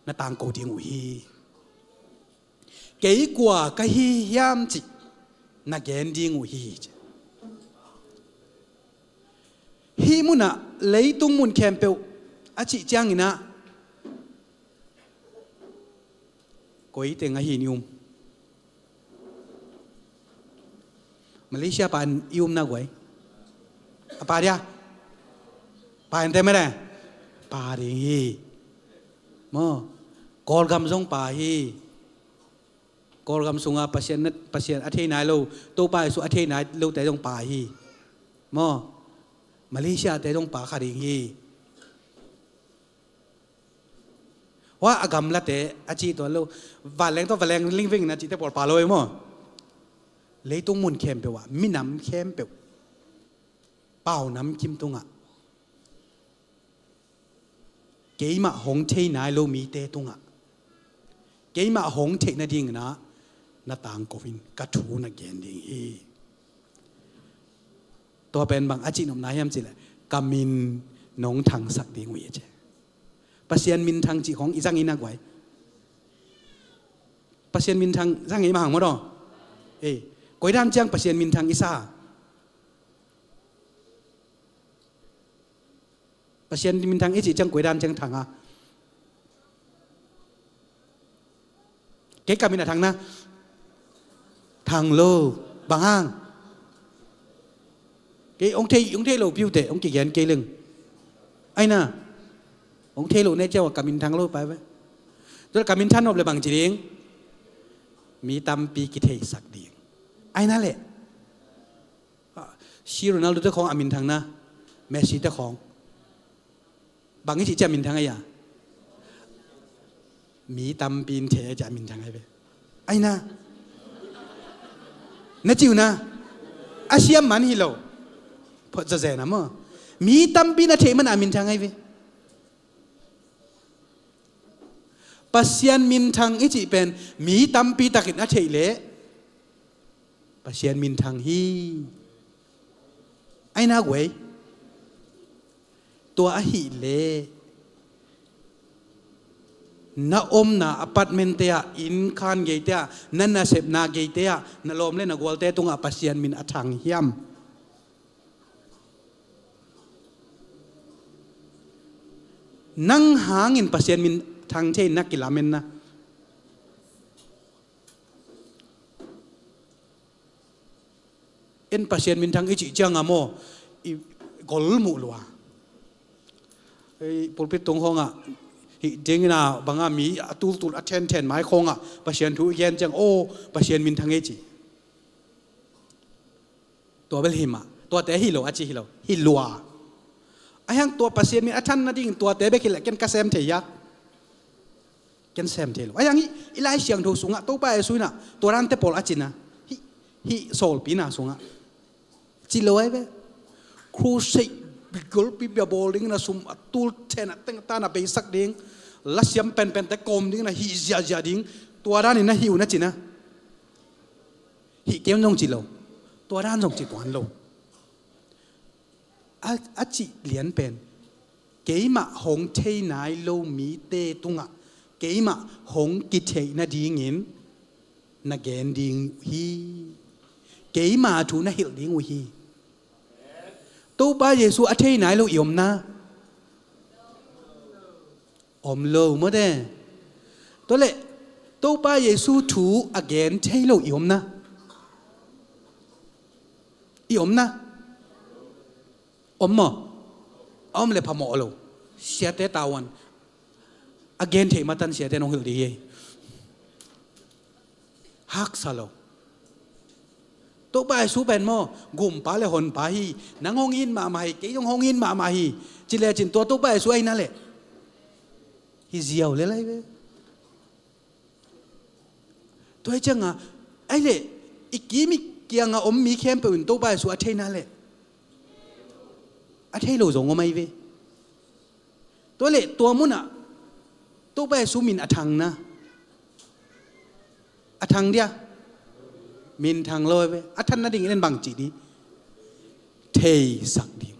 na tangko ding uh hi. Kei kua ka hi hiam cih na gen ding uh hi, ci. Hih munah leitung mun khempeuh a cih ciangin ah koi teng ahi in i um? Malaysia pan i um na guai. A pa dia? Pa in te mene? Pa ding hi. Maw, Kawlgam zong pa hi. Kawlgam sunga Pasian na, Pasian a thei nai lo, Topa Jesu a thei nai lote zong pa hi. Maw, Malaysia te zong pa kha ding hi. Hua a gamlate a cih tuan lo, vanleng tawh vanleng lingving na cihte pawl pa lo hi maw. Leitung mun khempeuh ah, minam khempeuh, pau namkim tungah, keimah hong thei nai lo mite tungah, keimah hong theih nadingin ah na tangko in ka thu na gen ding hi. Tua pen bang a cihnopna hiam cih leh, ka min nong thangsak ding uh hi, a ci. Pasian minthang cih khawng i zang hi na guai. Pasian minthang zang hi mah hang maw daw. Eh, koi dan ciang Pasian minthang i sa? Pasian minthang i cih ciang koi dan ciang thang a? Kei ka min a thang na? Thang lo. Bang hang? Kei hong thei, hong thei lo piute hong kigen kei leng. Ai na, hong thei lo ne ciau a ka min thang lo pai ve. Tua ka min thang nop le bang ci ding? Mi tampi kitheisak ding. Ai na le. Si Ronaldo te khawng a min thang na, Messi te khawng. Bang i cih ciah min thang a ia? Mi tampi in thei a ciah min thang ai ve. Ai na. Na ciu na. A siam man hi lo. Phot zazen a maw. Mi tampi na thei man a min thang ai ve. Pasian minthang i cih pen mi tampi takin a theih leh Pasian minthang hi. Ai na guai. Tua ahih leh na omna apartment te ah, inn khan gei te ah, na nasepna gei te ah na lawm le na gualte tungah Pasian min a thang hiam? Nang hangin Pasian min thang thei na kilamen na. En Pasian minthang i cih cianga maw, i gol muh lua. Ei, pulpit tung khawngah hih dingina banga mi a tultul a thenthen mai khawngah Pasian thu i gen ciang, aw, Pasian minthang ei ci. Tua bel hi mah. Tuate hi lo a ci hi lo, hi lua. A hiang tua Pasian min a than nadingin tuate bek hi leh ken ka sem thei hia? Ken sem thei lo. A hiang hih i Lai Siangtho sungah Topa Jesu inah tua dante pawl a cina, hih, hih sawlpina sungah ci lo ai ve. Crusade bigolpi bia bawl dingin a sum a tul then a teng a tan a beisak ding, lasiam penpente kawm dingin a hih ziahziah ding, tua danin a hih un a cina. Hih kei un zong ci lo. Tua dan zong ci tuan lo. A, a cih lian pen, keimah hong thei nai lo mite tungah keimah hong kitheih nadingin na gen ding uh hi. Keima thu na hilh ding uh hi. Topa Jesu a thei nai lo i omna om lo mawte. Tua leh Topa Jesu thu a gen thei lo i omna, i omna om maw? A om le phamawh lo. Siate tawan a gen theih matan siate nong hilh dih hi. Haksa lo. Topa Jesu pen maw, gumpa le honpa hi. Nang hong it mahmah hi, kei zong hong it mahmah hi. Ci lecin tua Topa Jesu ahi na leh hi ziau le lai ve. Tua hi cianga ai leh i kim i kianga om mi khempeuh in Topa Jesu a thei na leh a thei lo zong om ai ve. Tua leh tua munah Topa Jesu min a thang na, a thang dia, min thang lo ai ve. A than nadingin en bang cih dih? Theisak ding.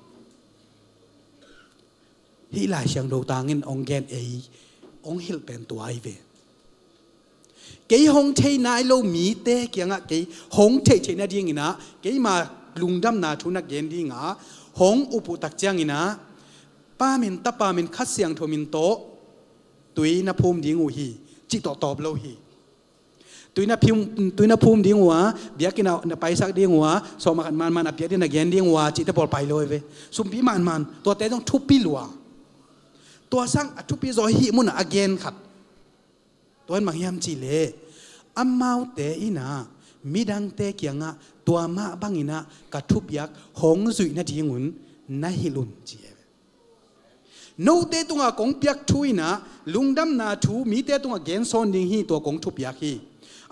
Hih Lai Siangtho tangin hong gen ei, hong hilh pen tua ai ve. Kei hong thei nai lo mite kiangah kei hong theih theih nadinginah keima lungdamna thu na gen dingah hong up uh tak cianginah Pa min, Tapa min, Kha Siangtho min tawh tui na phum ding uh hi, cih tawh tawp lo hi. Tui na phum, tui na phum ding uh a, biakinn ah na paisak ding uh a, sawm a khat manman a piak ding na gen ding uh a, cihte pawl pai lo ai ve. Sumpi manman, tuate zong thupi lua. Tua sang a thupi zaw hih munah a gen khat. Tua in bang hiam cih leh amaute inah midangte kiangah tua mah banginah ka thupiak hong zuih nadingun na hilh un ci ai ve. Note tungah kong piak thu inah lungdamna thu mite tungah gensawn ding hi, tua kong thupiak hi.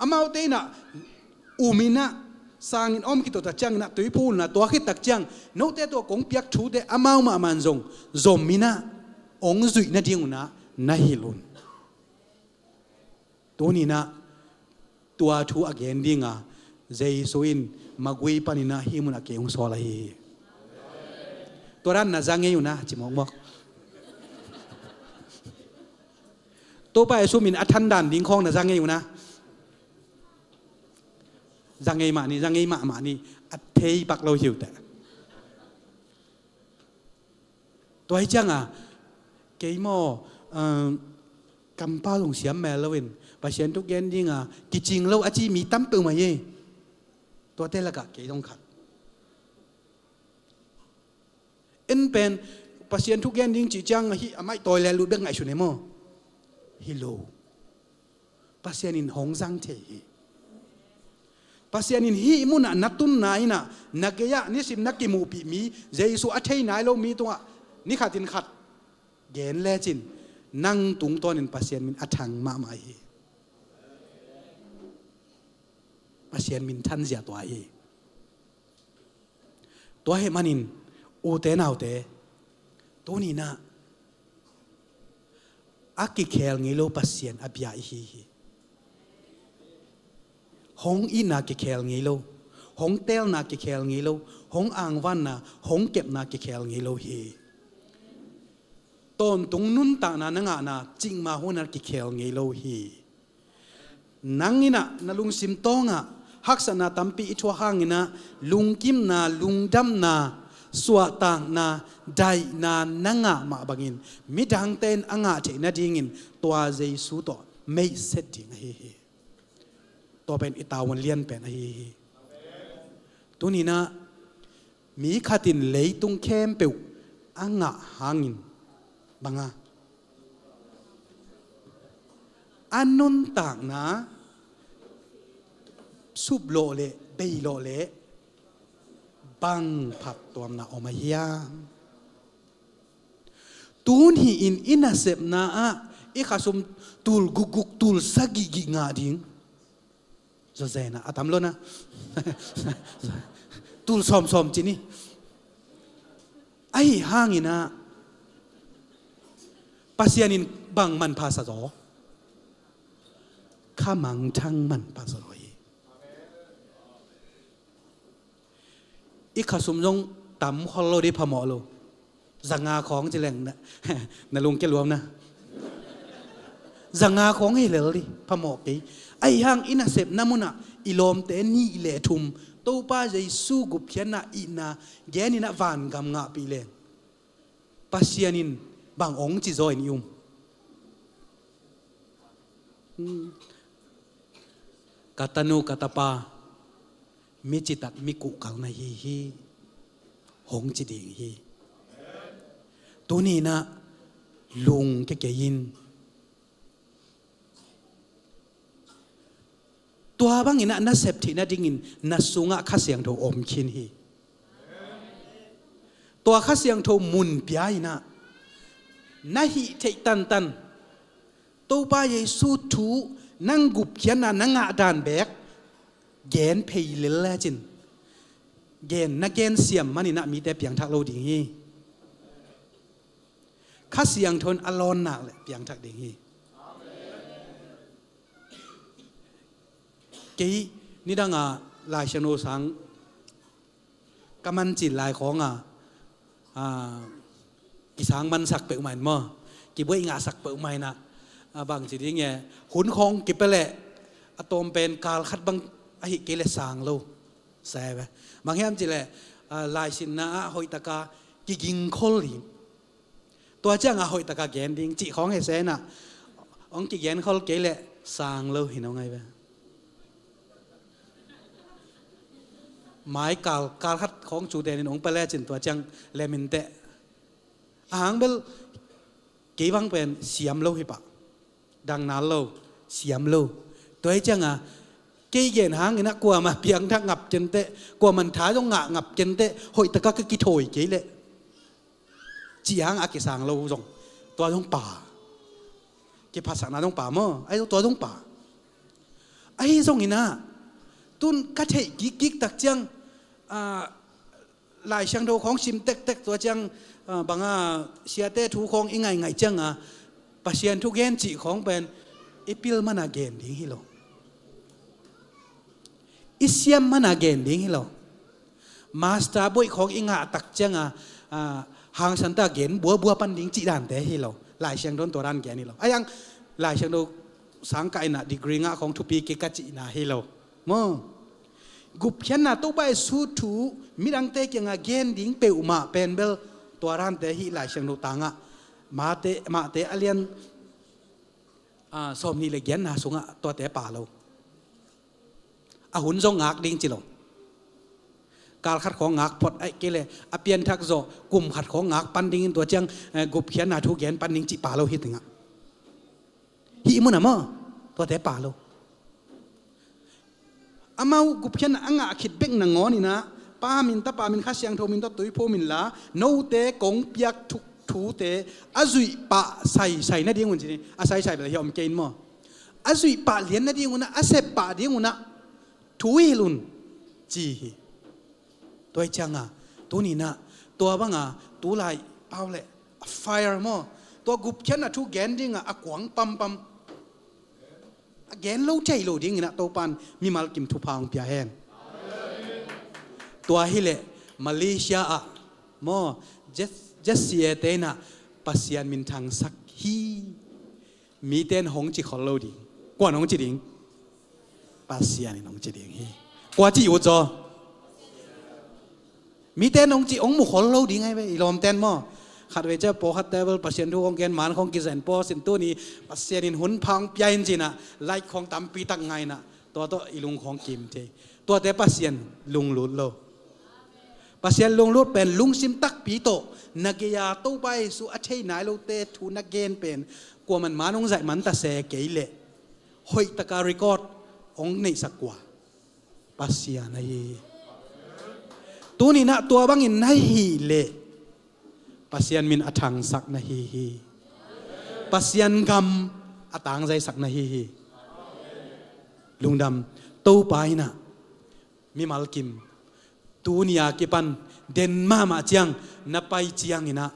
Amaute inah um inah sangin om khit uh tak cianginah tuiphumna tua khit tak ciang note tungah kong piak thute amau mahmah in zong zom inah hong zuih nadingunah na hilh un. Tuninah tua thu a gen dinga Jesu in magui paninah hih munah kei hong sawl ahi hi. Tua dan na za ngei unah ci mawkmawk. Topa Jesu min a than dan ding khawng na za ngei unah. Za ngei mah ni, za ngei mahmah ni. A thei pak lo hi uh teh. Tua hi cianga kei maw, um, kampau zong siam mel loin Pasian thu gen dinga kicing lo a ci mi tam peuhmah hi. Tuate lakah kei zong khat. En pen Pasian thu gen ding cih ciang hih a maih tawi le lut bek ngaihsun e maw? Hi lo. Pasian in hong zang thei hi. Pasian in hih munah na tunna inah na gei-ah nisim na kimuhpih mi, Jesu a thei nai lo mi tungah ni khatin khat gen lecin nang tungtawnin Pasian min a thang mahmah hi. Pasian min thanzia tua hi. Tua hih manin ute naute, tuninah a kikhel ngei lo Pasian a bia i hi hi. Hong itna kikhel ngei lo, hong teelna kikhel ngei lo, hong angvanna, hong kepna kikhel ngei lo hi. Tawntung nuntakna na ngahna cikmah hunah kikhel ngei lo hi. Nang in ah na lungsim tawngah haksatna tampi i thuak hangin ah lungkimna, lungdamna, suahtakna, daihna na ngah mah bangin midangte in a ngah theih nadingin tua Jesu tawh meihset ding ahi hi. Tua pen i tavuan lian pen ahi hi. Tuni-in ah mi khat in leitung khempeuh a ngah hangin bang a, a nuntakna suplawh leh, beilawh leh bang phattuamna om a hiam? Tun hi in i nasepna ah i khasum tul gukguk, tul sagihgih ngah ding. Zawzen ah a tam lo na. Tul sawmsawm ci ni. Ahi hangin ah Pasian in bang manpha sa zaw? Kha mangthang manpha sa zaw hi. I khasum zong tam khol lo dih, phamawh lo. Zanga khawng ci leng na, na lungkia luam na. Zanga khawng hi lel dih, phamawh kei. Ahi hang i nasepna munah i lawmte nih le thum Topa Jesu gupkhiatna, itna gen in ah vangam ngahpih leng Pasian in bang hong ci zaw in i um? Hmm. Ka tanu, ka tapa, mi citak, mi kuhkal na hi hi, hong ci ding hi. Tuni-in ah lungkia kei in. Tua bangin ah na sep theih nadingin na sungah Kha Siangtho om khin hi. Tua Kha Siangtho mun pia in ah na hih theih tantan Topa Jesu thu, nang gupkhiatna na ngah dan beek gen phei lel lecin, gen na gen siam manin ah mite piangthak lo ding hi. Kha Siangtho in a lawn nak leh piangthak ding hi. Kei nidang a Lai Siangtho sang ka man cil lai khawng a, a, kisang mansak peuhmah in maw, kibuai ngahsak peuhmah in ah, a, bang ci ding e, hun khawng kipia leh a tawm pen kal khat bang ahih kei leh sang lo. Sa ve. Bang hiam cih leh, a, laisinna ah hoihtaka kigingkhol ding. Tua ciangah hoihtaka gen ding cih khawng hi se in ah, hong kigenkhol kei leh sang lo hi nong ai ve. Mai kal, kal khat khawng cu tenin hong pia lecin tua ciang lem inteh. A hang bel kei bang pen siam lo hi pah. Dang nal lo, siam lo. Tua hi ciangah kei gen hangin ah kuamah piangthak ngap kei inteh, kuamah in tha zong ngah ngap kei inteh, hoihtaka ka kithawi kei leh cih hang a kisang lo zong, tua zong pa. Kiphatsakna zong pa maw, ahi zong tua zong pa. Ahi zongin ah tun ka theih kikkik tak ciang, a, Lai Siangtho khawng sim tektek, tua ciang, a, bang a, siate thu khawng i ngaingaih ciangah Pasian thu gen cih khawng pen i pil mana gen ding hi lo. I siam mana gen ding hi lo. Master buaih khawng i ngah tak ciangah, a, hangsan ta gen buabua pan ding cih dante hi lo. Lai Siangtho in tua dan gen hi lo. Ahi hang Lai Siangtho sang kah in ah degree ngah khawng thupi kei ka cihna hi lo. Maw? Gupkhiatna Topa Jesu thu midangte kiangah gen ding peuhmah pen bel tua dante hih Lai Siangtho tangah Mate, Mate a lian, a, sawmnih le giatna sungah tuate pa lo. A hun zong ngak ding ci lo. Kal khat khawng ngak phot, ahih kei leh a pianthak zawh kum khat khawng ngak pan dingin tua ciang, eh, gupkhiatna thu gen pan ding cih pa lo hi tengah. Hih munah maw, tuate pa lo. Amau gupkhiatna a ngah khit bek nangawn in ah Pa min, Tapa min, Kha Siangtho min tawh tuiphum inla, note kong piak thuk thute a zuih pah saisai nadingun ci ni. A saisai bel hi a om kei in maw? A zuih pah lian nadingun ah, a sep pah dingun ah thu hilh un ci hi. Tua hi ciangah tuni-in ah tua bangah tulai pau leh a fire maw, Tua gupkhiatna thu gen dingah a kuang pampam, a gen lo thei lo dingin ah Topan mimal kim thupha hong pia hen. Tua hileh Malaysia ah maw, Jes-, Jessie te in ah Pasian min thangsak hi. Mite in hong ci khol lo ding. Kuan hong ci ding? Pasian in hong ci ding hi. Kua ci ut zaw? Mite in hong ci, hong mu khol lo ding ahi ve, i lawmten maw. Khatvei ciah pawlkhatte bel Pasian thu hong gen, man khawng kizen paw sin, tuni Pasian in hun pha hong pia in ci-in ah, like khawng tampi tak ngah in ah, tua tawh i lung khawng kim thei. Tuate Pasian lunglut lo. Pasian lunglut pen lungsim takpi tawh na gei-a Topa Jesu a thei nai lote thu na gen pen kuaman man hong zaih man ta se kei leh hoih taka record hong neihsak kua? Pasian ahi hi. Tuni-in ah tua bangin na hih leh Pasian min a thangsak na hi hi. Pasian gam a tangzaisak na hi hi. Lungdam. Topa in ah mimal kim, tuni a kipan den mahmah ciang na pai ciangin ah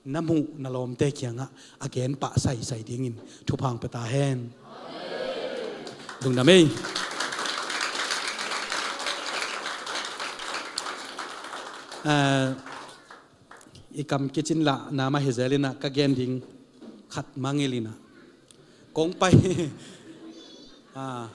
na muh na lawmte kiangah a gen pah saisai dingin thupha hong pia ta hen. Lungdam ei. Ah, i kam kicin lahna mah hi zel in ah ka gen ding khat mangngilh in ah kong pai, ah,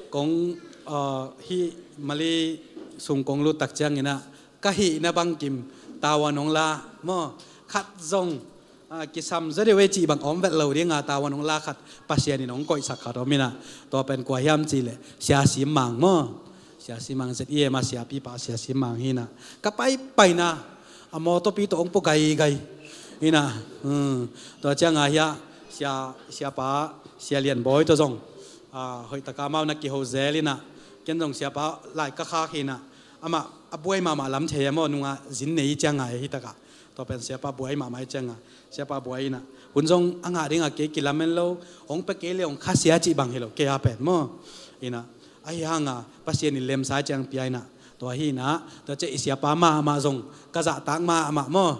kong, ah, hih Mali sung kong lut tak ciangin ah ka hihna bangkim tavuan hong la maw, khat zong, ah, kisam zaw deuh ei cih bang om vet lo ding a, tavuan hong la khat Pasian in hong koihsak khat om in ah, tua pen kua hiam cih leh Sia Sim Mang maw. Sia Sim Mang, Z E M a siapipa Sia Sim Mang hi in ah, ka paipaina a mawtawpi tawh hong pua gaigai in ah, hmm, tua ciangah hiah sia, siapa Sia Lian Bawi tawh zong, ah, hoih taka amau na kiho zel in ah, ken zong siapa lai ka khak hi in ah, amah a buai mahmah lam thei a maw, nungah zin nei ciangah hi takah. Tua pen siapa buai mahmah hi ciangah, siapa buai in ah, hun zong a ngah dingah kei kilamen lo, hong pia kei leh hong khasia cih bang hi lo, kei a pen maw. In ah, ahi hangah Pasian in lemsa ciang pia in ah, tua hi in ah, tua ciah i siapa mahmah zong ka zahtak mahmah maw.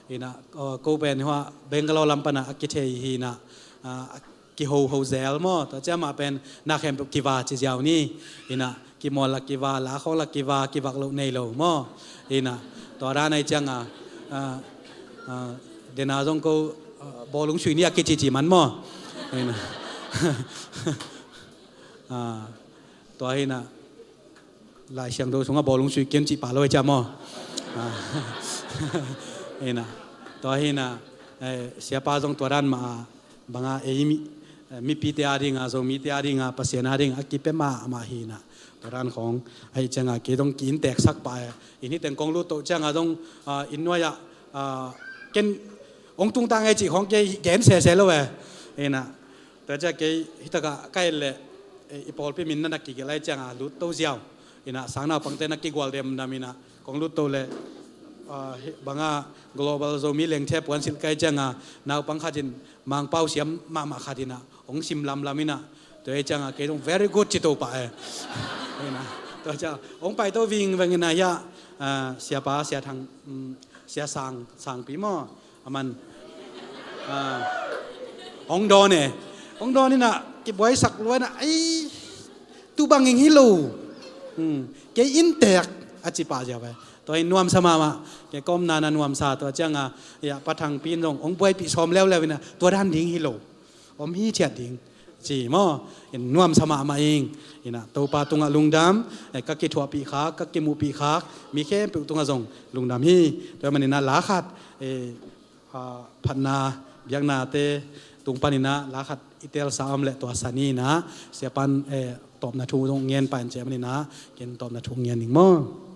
In ah, aw, ko pen hua Bangalore lam panah a kithei hi in ah, ah, kihoho zel maw, tua ciah amah pen na khempeuh kiva ci ziau ni. In ah, kimawl la kiva, la khawng la kiva, kivak loh nei lo maw. In ah, tua dan ahi ciangah, ah, ah, dena zong ko, ah, bawlung sui ni a kicici man maw. In ah, ah, tua hi in ah, Lai Siangtho sungah bawlung sui kem cih pah lo ahi ciah maw. Ah, in ah, tua hi in ah, eh, siapa zong tua dan mah a, banga ei mi, eh, mipite a dinga, Zomite a dinga, Pasian a dinga a kipia mahmah hi in ah, tua dan khawng ahi ciangah kei zong ki-innteeksak pah e. Inn hi teng kong lut toh ciangah zong, ah, inn nuai-ah, ah, ken hong tungtang e cih khawng kei gen sese lo e. In ah, tua ciah kei hi takah ka et leh, eh, i pawlpi min na na kigelh ahi ciangah lut to ziau. In ah, sang naupangte na kigual demdam in ah, kong lut to leh, ah, hi, banga Global Zomi Lengthe puansilh ka hih ciangah, naupang khat in Mangpau siam mahmah khat in ah hong sim lamlam in ah, tua hi ciangah kei zong very good ci to pah e. In ah, tua ciah hong pai to vingveng in ah hiah, ah, siapa, Sia Thang, mm, Sia Sang, Sangpi maw, aman, ah, hong dawn e. Hong dawn in ah kibuaisak lua in ah, ei, tu bangin hi lo. Hmm, kei innteek a ci pah ziau e. Tua in nuamsa mahmah, kei ka omna na nuamsa, tua ciangah, ya, Pa Thangpi in zong hong buaipih sawm leuleu in ah, tua dan ding hi lo, om hithiat ding ci maw. In nuamsa mahmah ing. In ah, Topa tungah lungdam, eh, ka kithuahpih khak, ka kimuhpih khak mi khempeuh tungah zong lungdam hi. Tua ahih manin ah la khat, eh, ah, phatna biaknate tung panin ah la khat i telsa om leh tua san in ah, siapa'n, eh, tawpna thu zong ngen pah in ci ahih manin ah, ken tawpna thu ngen ning maw.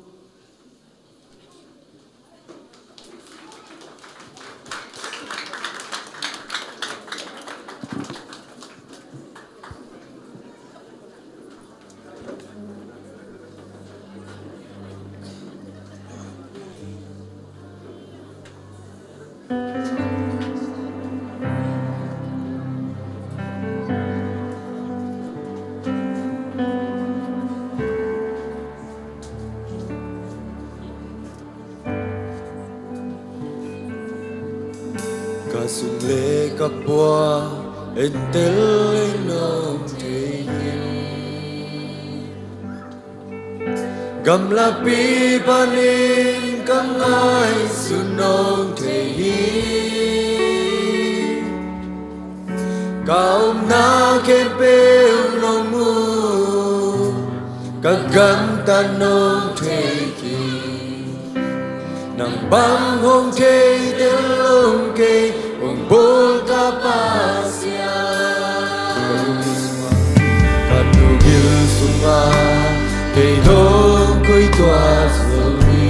Ka sum le ka pua entel ing nong thei hi. Gamlapi panin ka ngaihsun nong thei hi. Ka omna khempeuh nong mu, ka gamtat nong thei hi. Nang bang hong thei tel lo kei, hong bawl ka Pasian. Ka tungil sungah kei nong koih tua zo hi.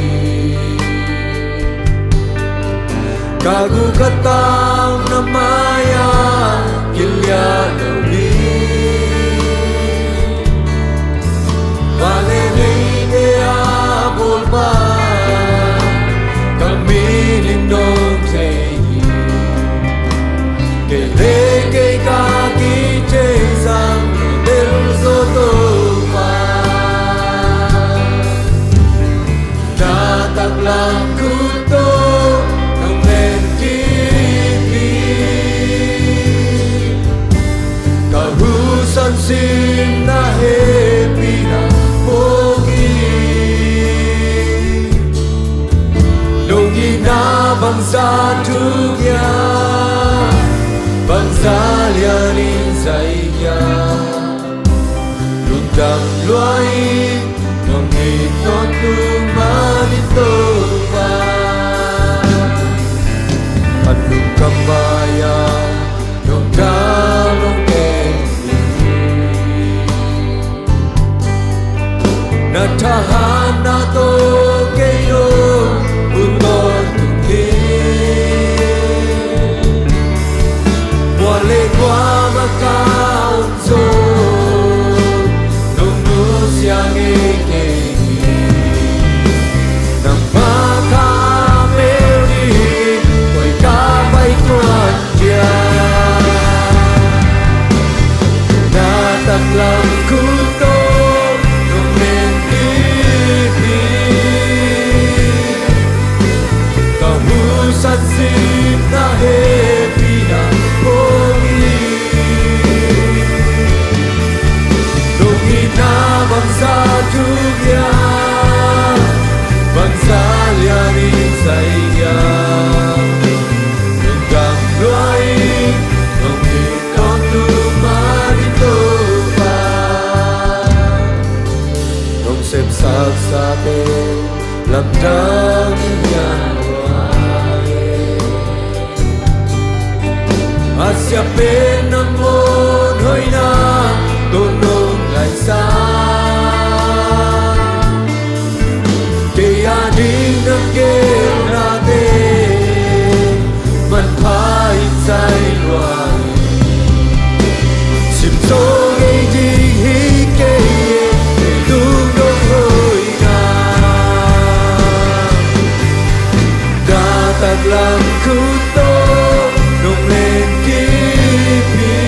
Ka gu ka tau na mai-ah kiliah lo hi. Vale neite a bawlpa ka min in nong thei hi. Kei le kei ka kithei zang tel zo Topa. Na taklam khut tawh nong len kip hi. Ka husan sin na hehpihna phawk hi. Nong itna bangzah thuk hiam, bangzah lian in zai hiam. Lungdam lua ing, nong it tawntung man in Topa. Ka lungkam mai-ah nong dal nong teng hi. Na thahatna tawh kei nong ut tawntung hi. Kua le kua mah ka om zong nong nusia ngei kei hi. Nangmah ka mel ding koi ka pai tuan hiam. Na taklam khut tawh nong len kip hi. Ka husan sin na hehpihna phawk hi. Nong itna bangzah thuk hiam, bangzah lian in zai hiam. Lungdam lua ing, nong it tawntung man in Topa. Nong sepsak sate lamdang in hiam lua hi. A sia pen na muan hoihna tawh nong laisan. Kei a ding na geelnate manpha in zai lua hi. Sim zo ngei ding hi kei e, kei lungdong hoihna. Na taklam khut tawh nong len kip hi.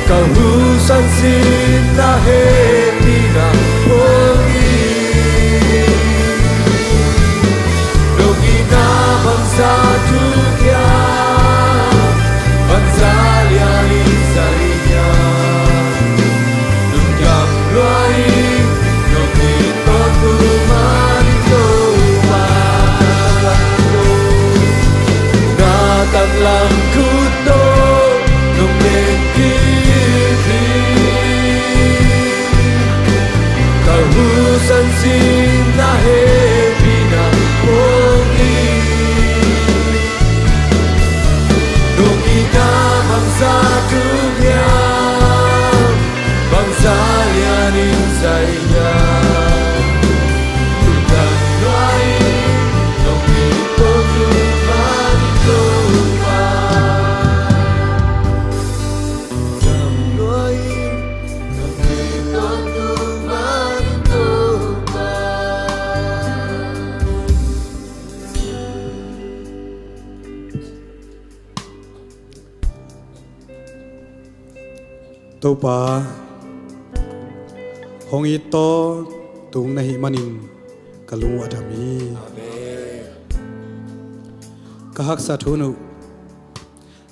Ka husan sin na hehpihna phawk hi. Nong itna bangzah thuk hiam, bangzah lian in zai hiam. Lungdam lua ing, nong it tawntung man in Topa. Na taklam khut tawh nong len kip hi. Ka husan sin na hehpihna phawk hi. Nong itna bangzah thuk hiam, bangzah lian in zai hiam. Lungdam lua ing, nong it tawntung man in Topa. Lungdam lua ing, nong it tawntung man in Topa. Topa, hong it tawntung na hih manin ka lung uh a dham hi. Amen. Ka haksat hun uh,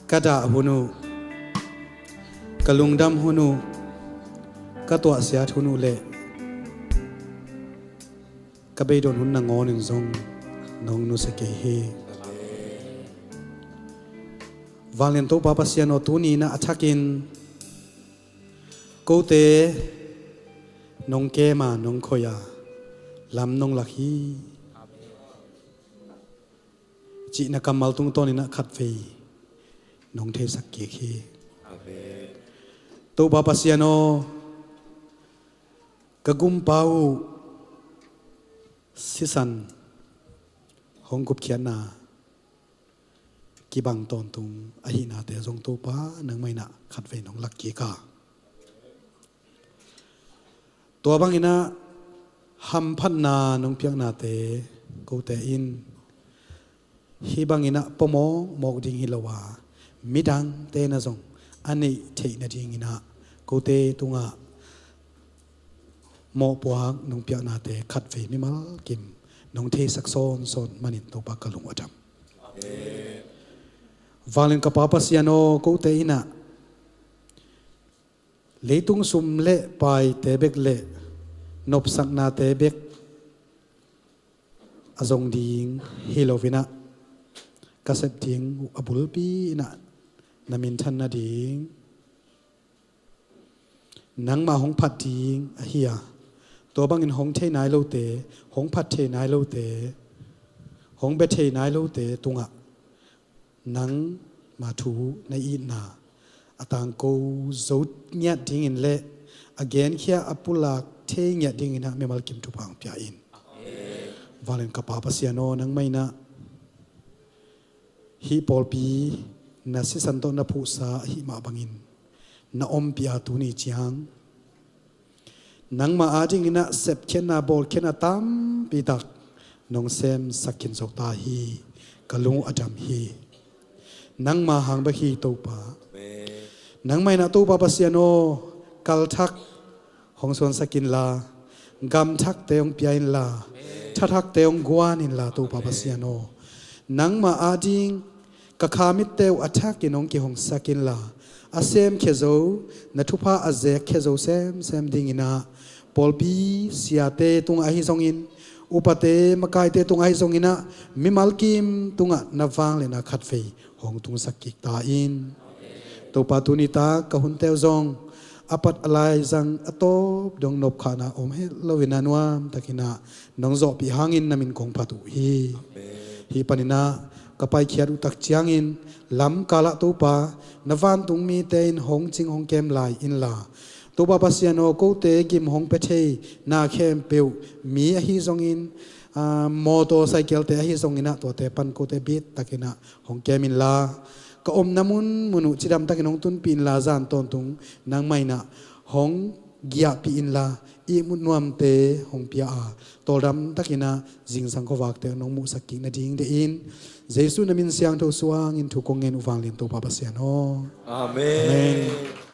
ka dah hun uh, ka lungdam hun uh, ka tuahsiat hun uh le ka beidong hun nangawn in zong nong nusia kei hi. Vanglian Topa Pasian aw, tuni in ah a thakin kote nong kem a, nong khoi a, lam nong lak hi cih na kammal tungtawn in ah khatvei nong theisak kik hi. Amen. Topa Pasian aw, ka gumpa uh sisan hong gupkhiatna kibang tawntung ahihnate zong Topa nangmah in ah khatvei nong lak kik a, tua bang in ah hamphatna nong piaknate kote in hih bang in ah pua mawkmawk ding hi lo a, midangte in ah zong a neih theih nading in ah kote tungah mawhpuak nong piaknate khatvei mimal kim nong theisak sawnsawn manin Topa ka lung uh a dam. Vanglian ka Pa Pasian aw, kote in ah leitung sum le paite bek le nopsaknate bek a zong ding hi lo in ah, ka sep ding uh a bulpi in ah na minthan nading nangmah hong phat ding ahi a, tua bangin hong thei nai lote, hong phat thei nai lote, hong bia thei nai lote tungah nangma thu na itna a tangko zo ngiat dingin le a genkhia a pulak thei ngiat dingin ah mimal kim thupha hong pia in. Vanglian ka Pa Pasian aw, nangmah in ah hih pawlpi na sisan tawh na phuhsa ahih mah bangin na ompih a, tuni ciang nangmah adingin ah sepkhiatna bawlkhiatna tampi tak nong semsak khin zo ta hi. Ka lung uh a dam hi. Nangma hang bek hi Topa. Amen. Nangmah in ah Topa Pasian aw, kal thak hong suansak inla, gam thakte hong pia inla, tha thakte hong guan inla Topa Pasian aw, nangmah ading ka kha mitte uh a thakin hong kihongsak inla, a semkhia zo, na thupha a zekkhia zo semsem dingin ah pawlpi siate tungah ahi zongin, upate makaite tungah ahi zongin ah mimal kim tungah na vangliatna khatvei hong tungsak kik ta in. Topa, tuni tak ka hunte uh zong a pat a laizang a tawp dong nopkhakna om het lo in ah nuamtakin ah nong zawhpih hangin na min kong phat uh hi. Hih panin ah ka paikhiat uh tak ciangin lamkal ah Topa, na vantung mite in hong cing hong kem lai inla, Topa Pasian aw, kote gim hong pia thei na khempeuh, mi ahi zongin, aa, mawtaw cycle-te ahi zongin ah tuate pan kote bit takin ah hong kem inla, ka omna munmun uh cidam takin hong tunpih inla, zan tawntung nangmah in ah hong giahpih inla, ihmut nuamte hong pia a, tawldam takin ah zingsang khuavakte nong muhsak kik nading deih in, Jesuh na min siangtho suangin thu kong ngen uh, vanglian Topa Pasian aw. Amen. Amen.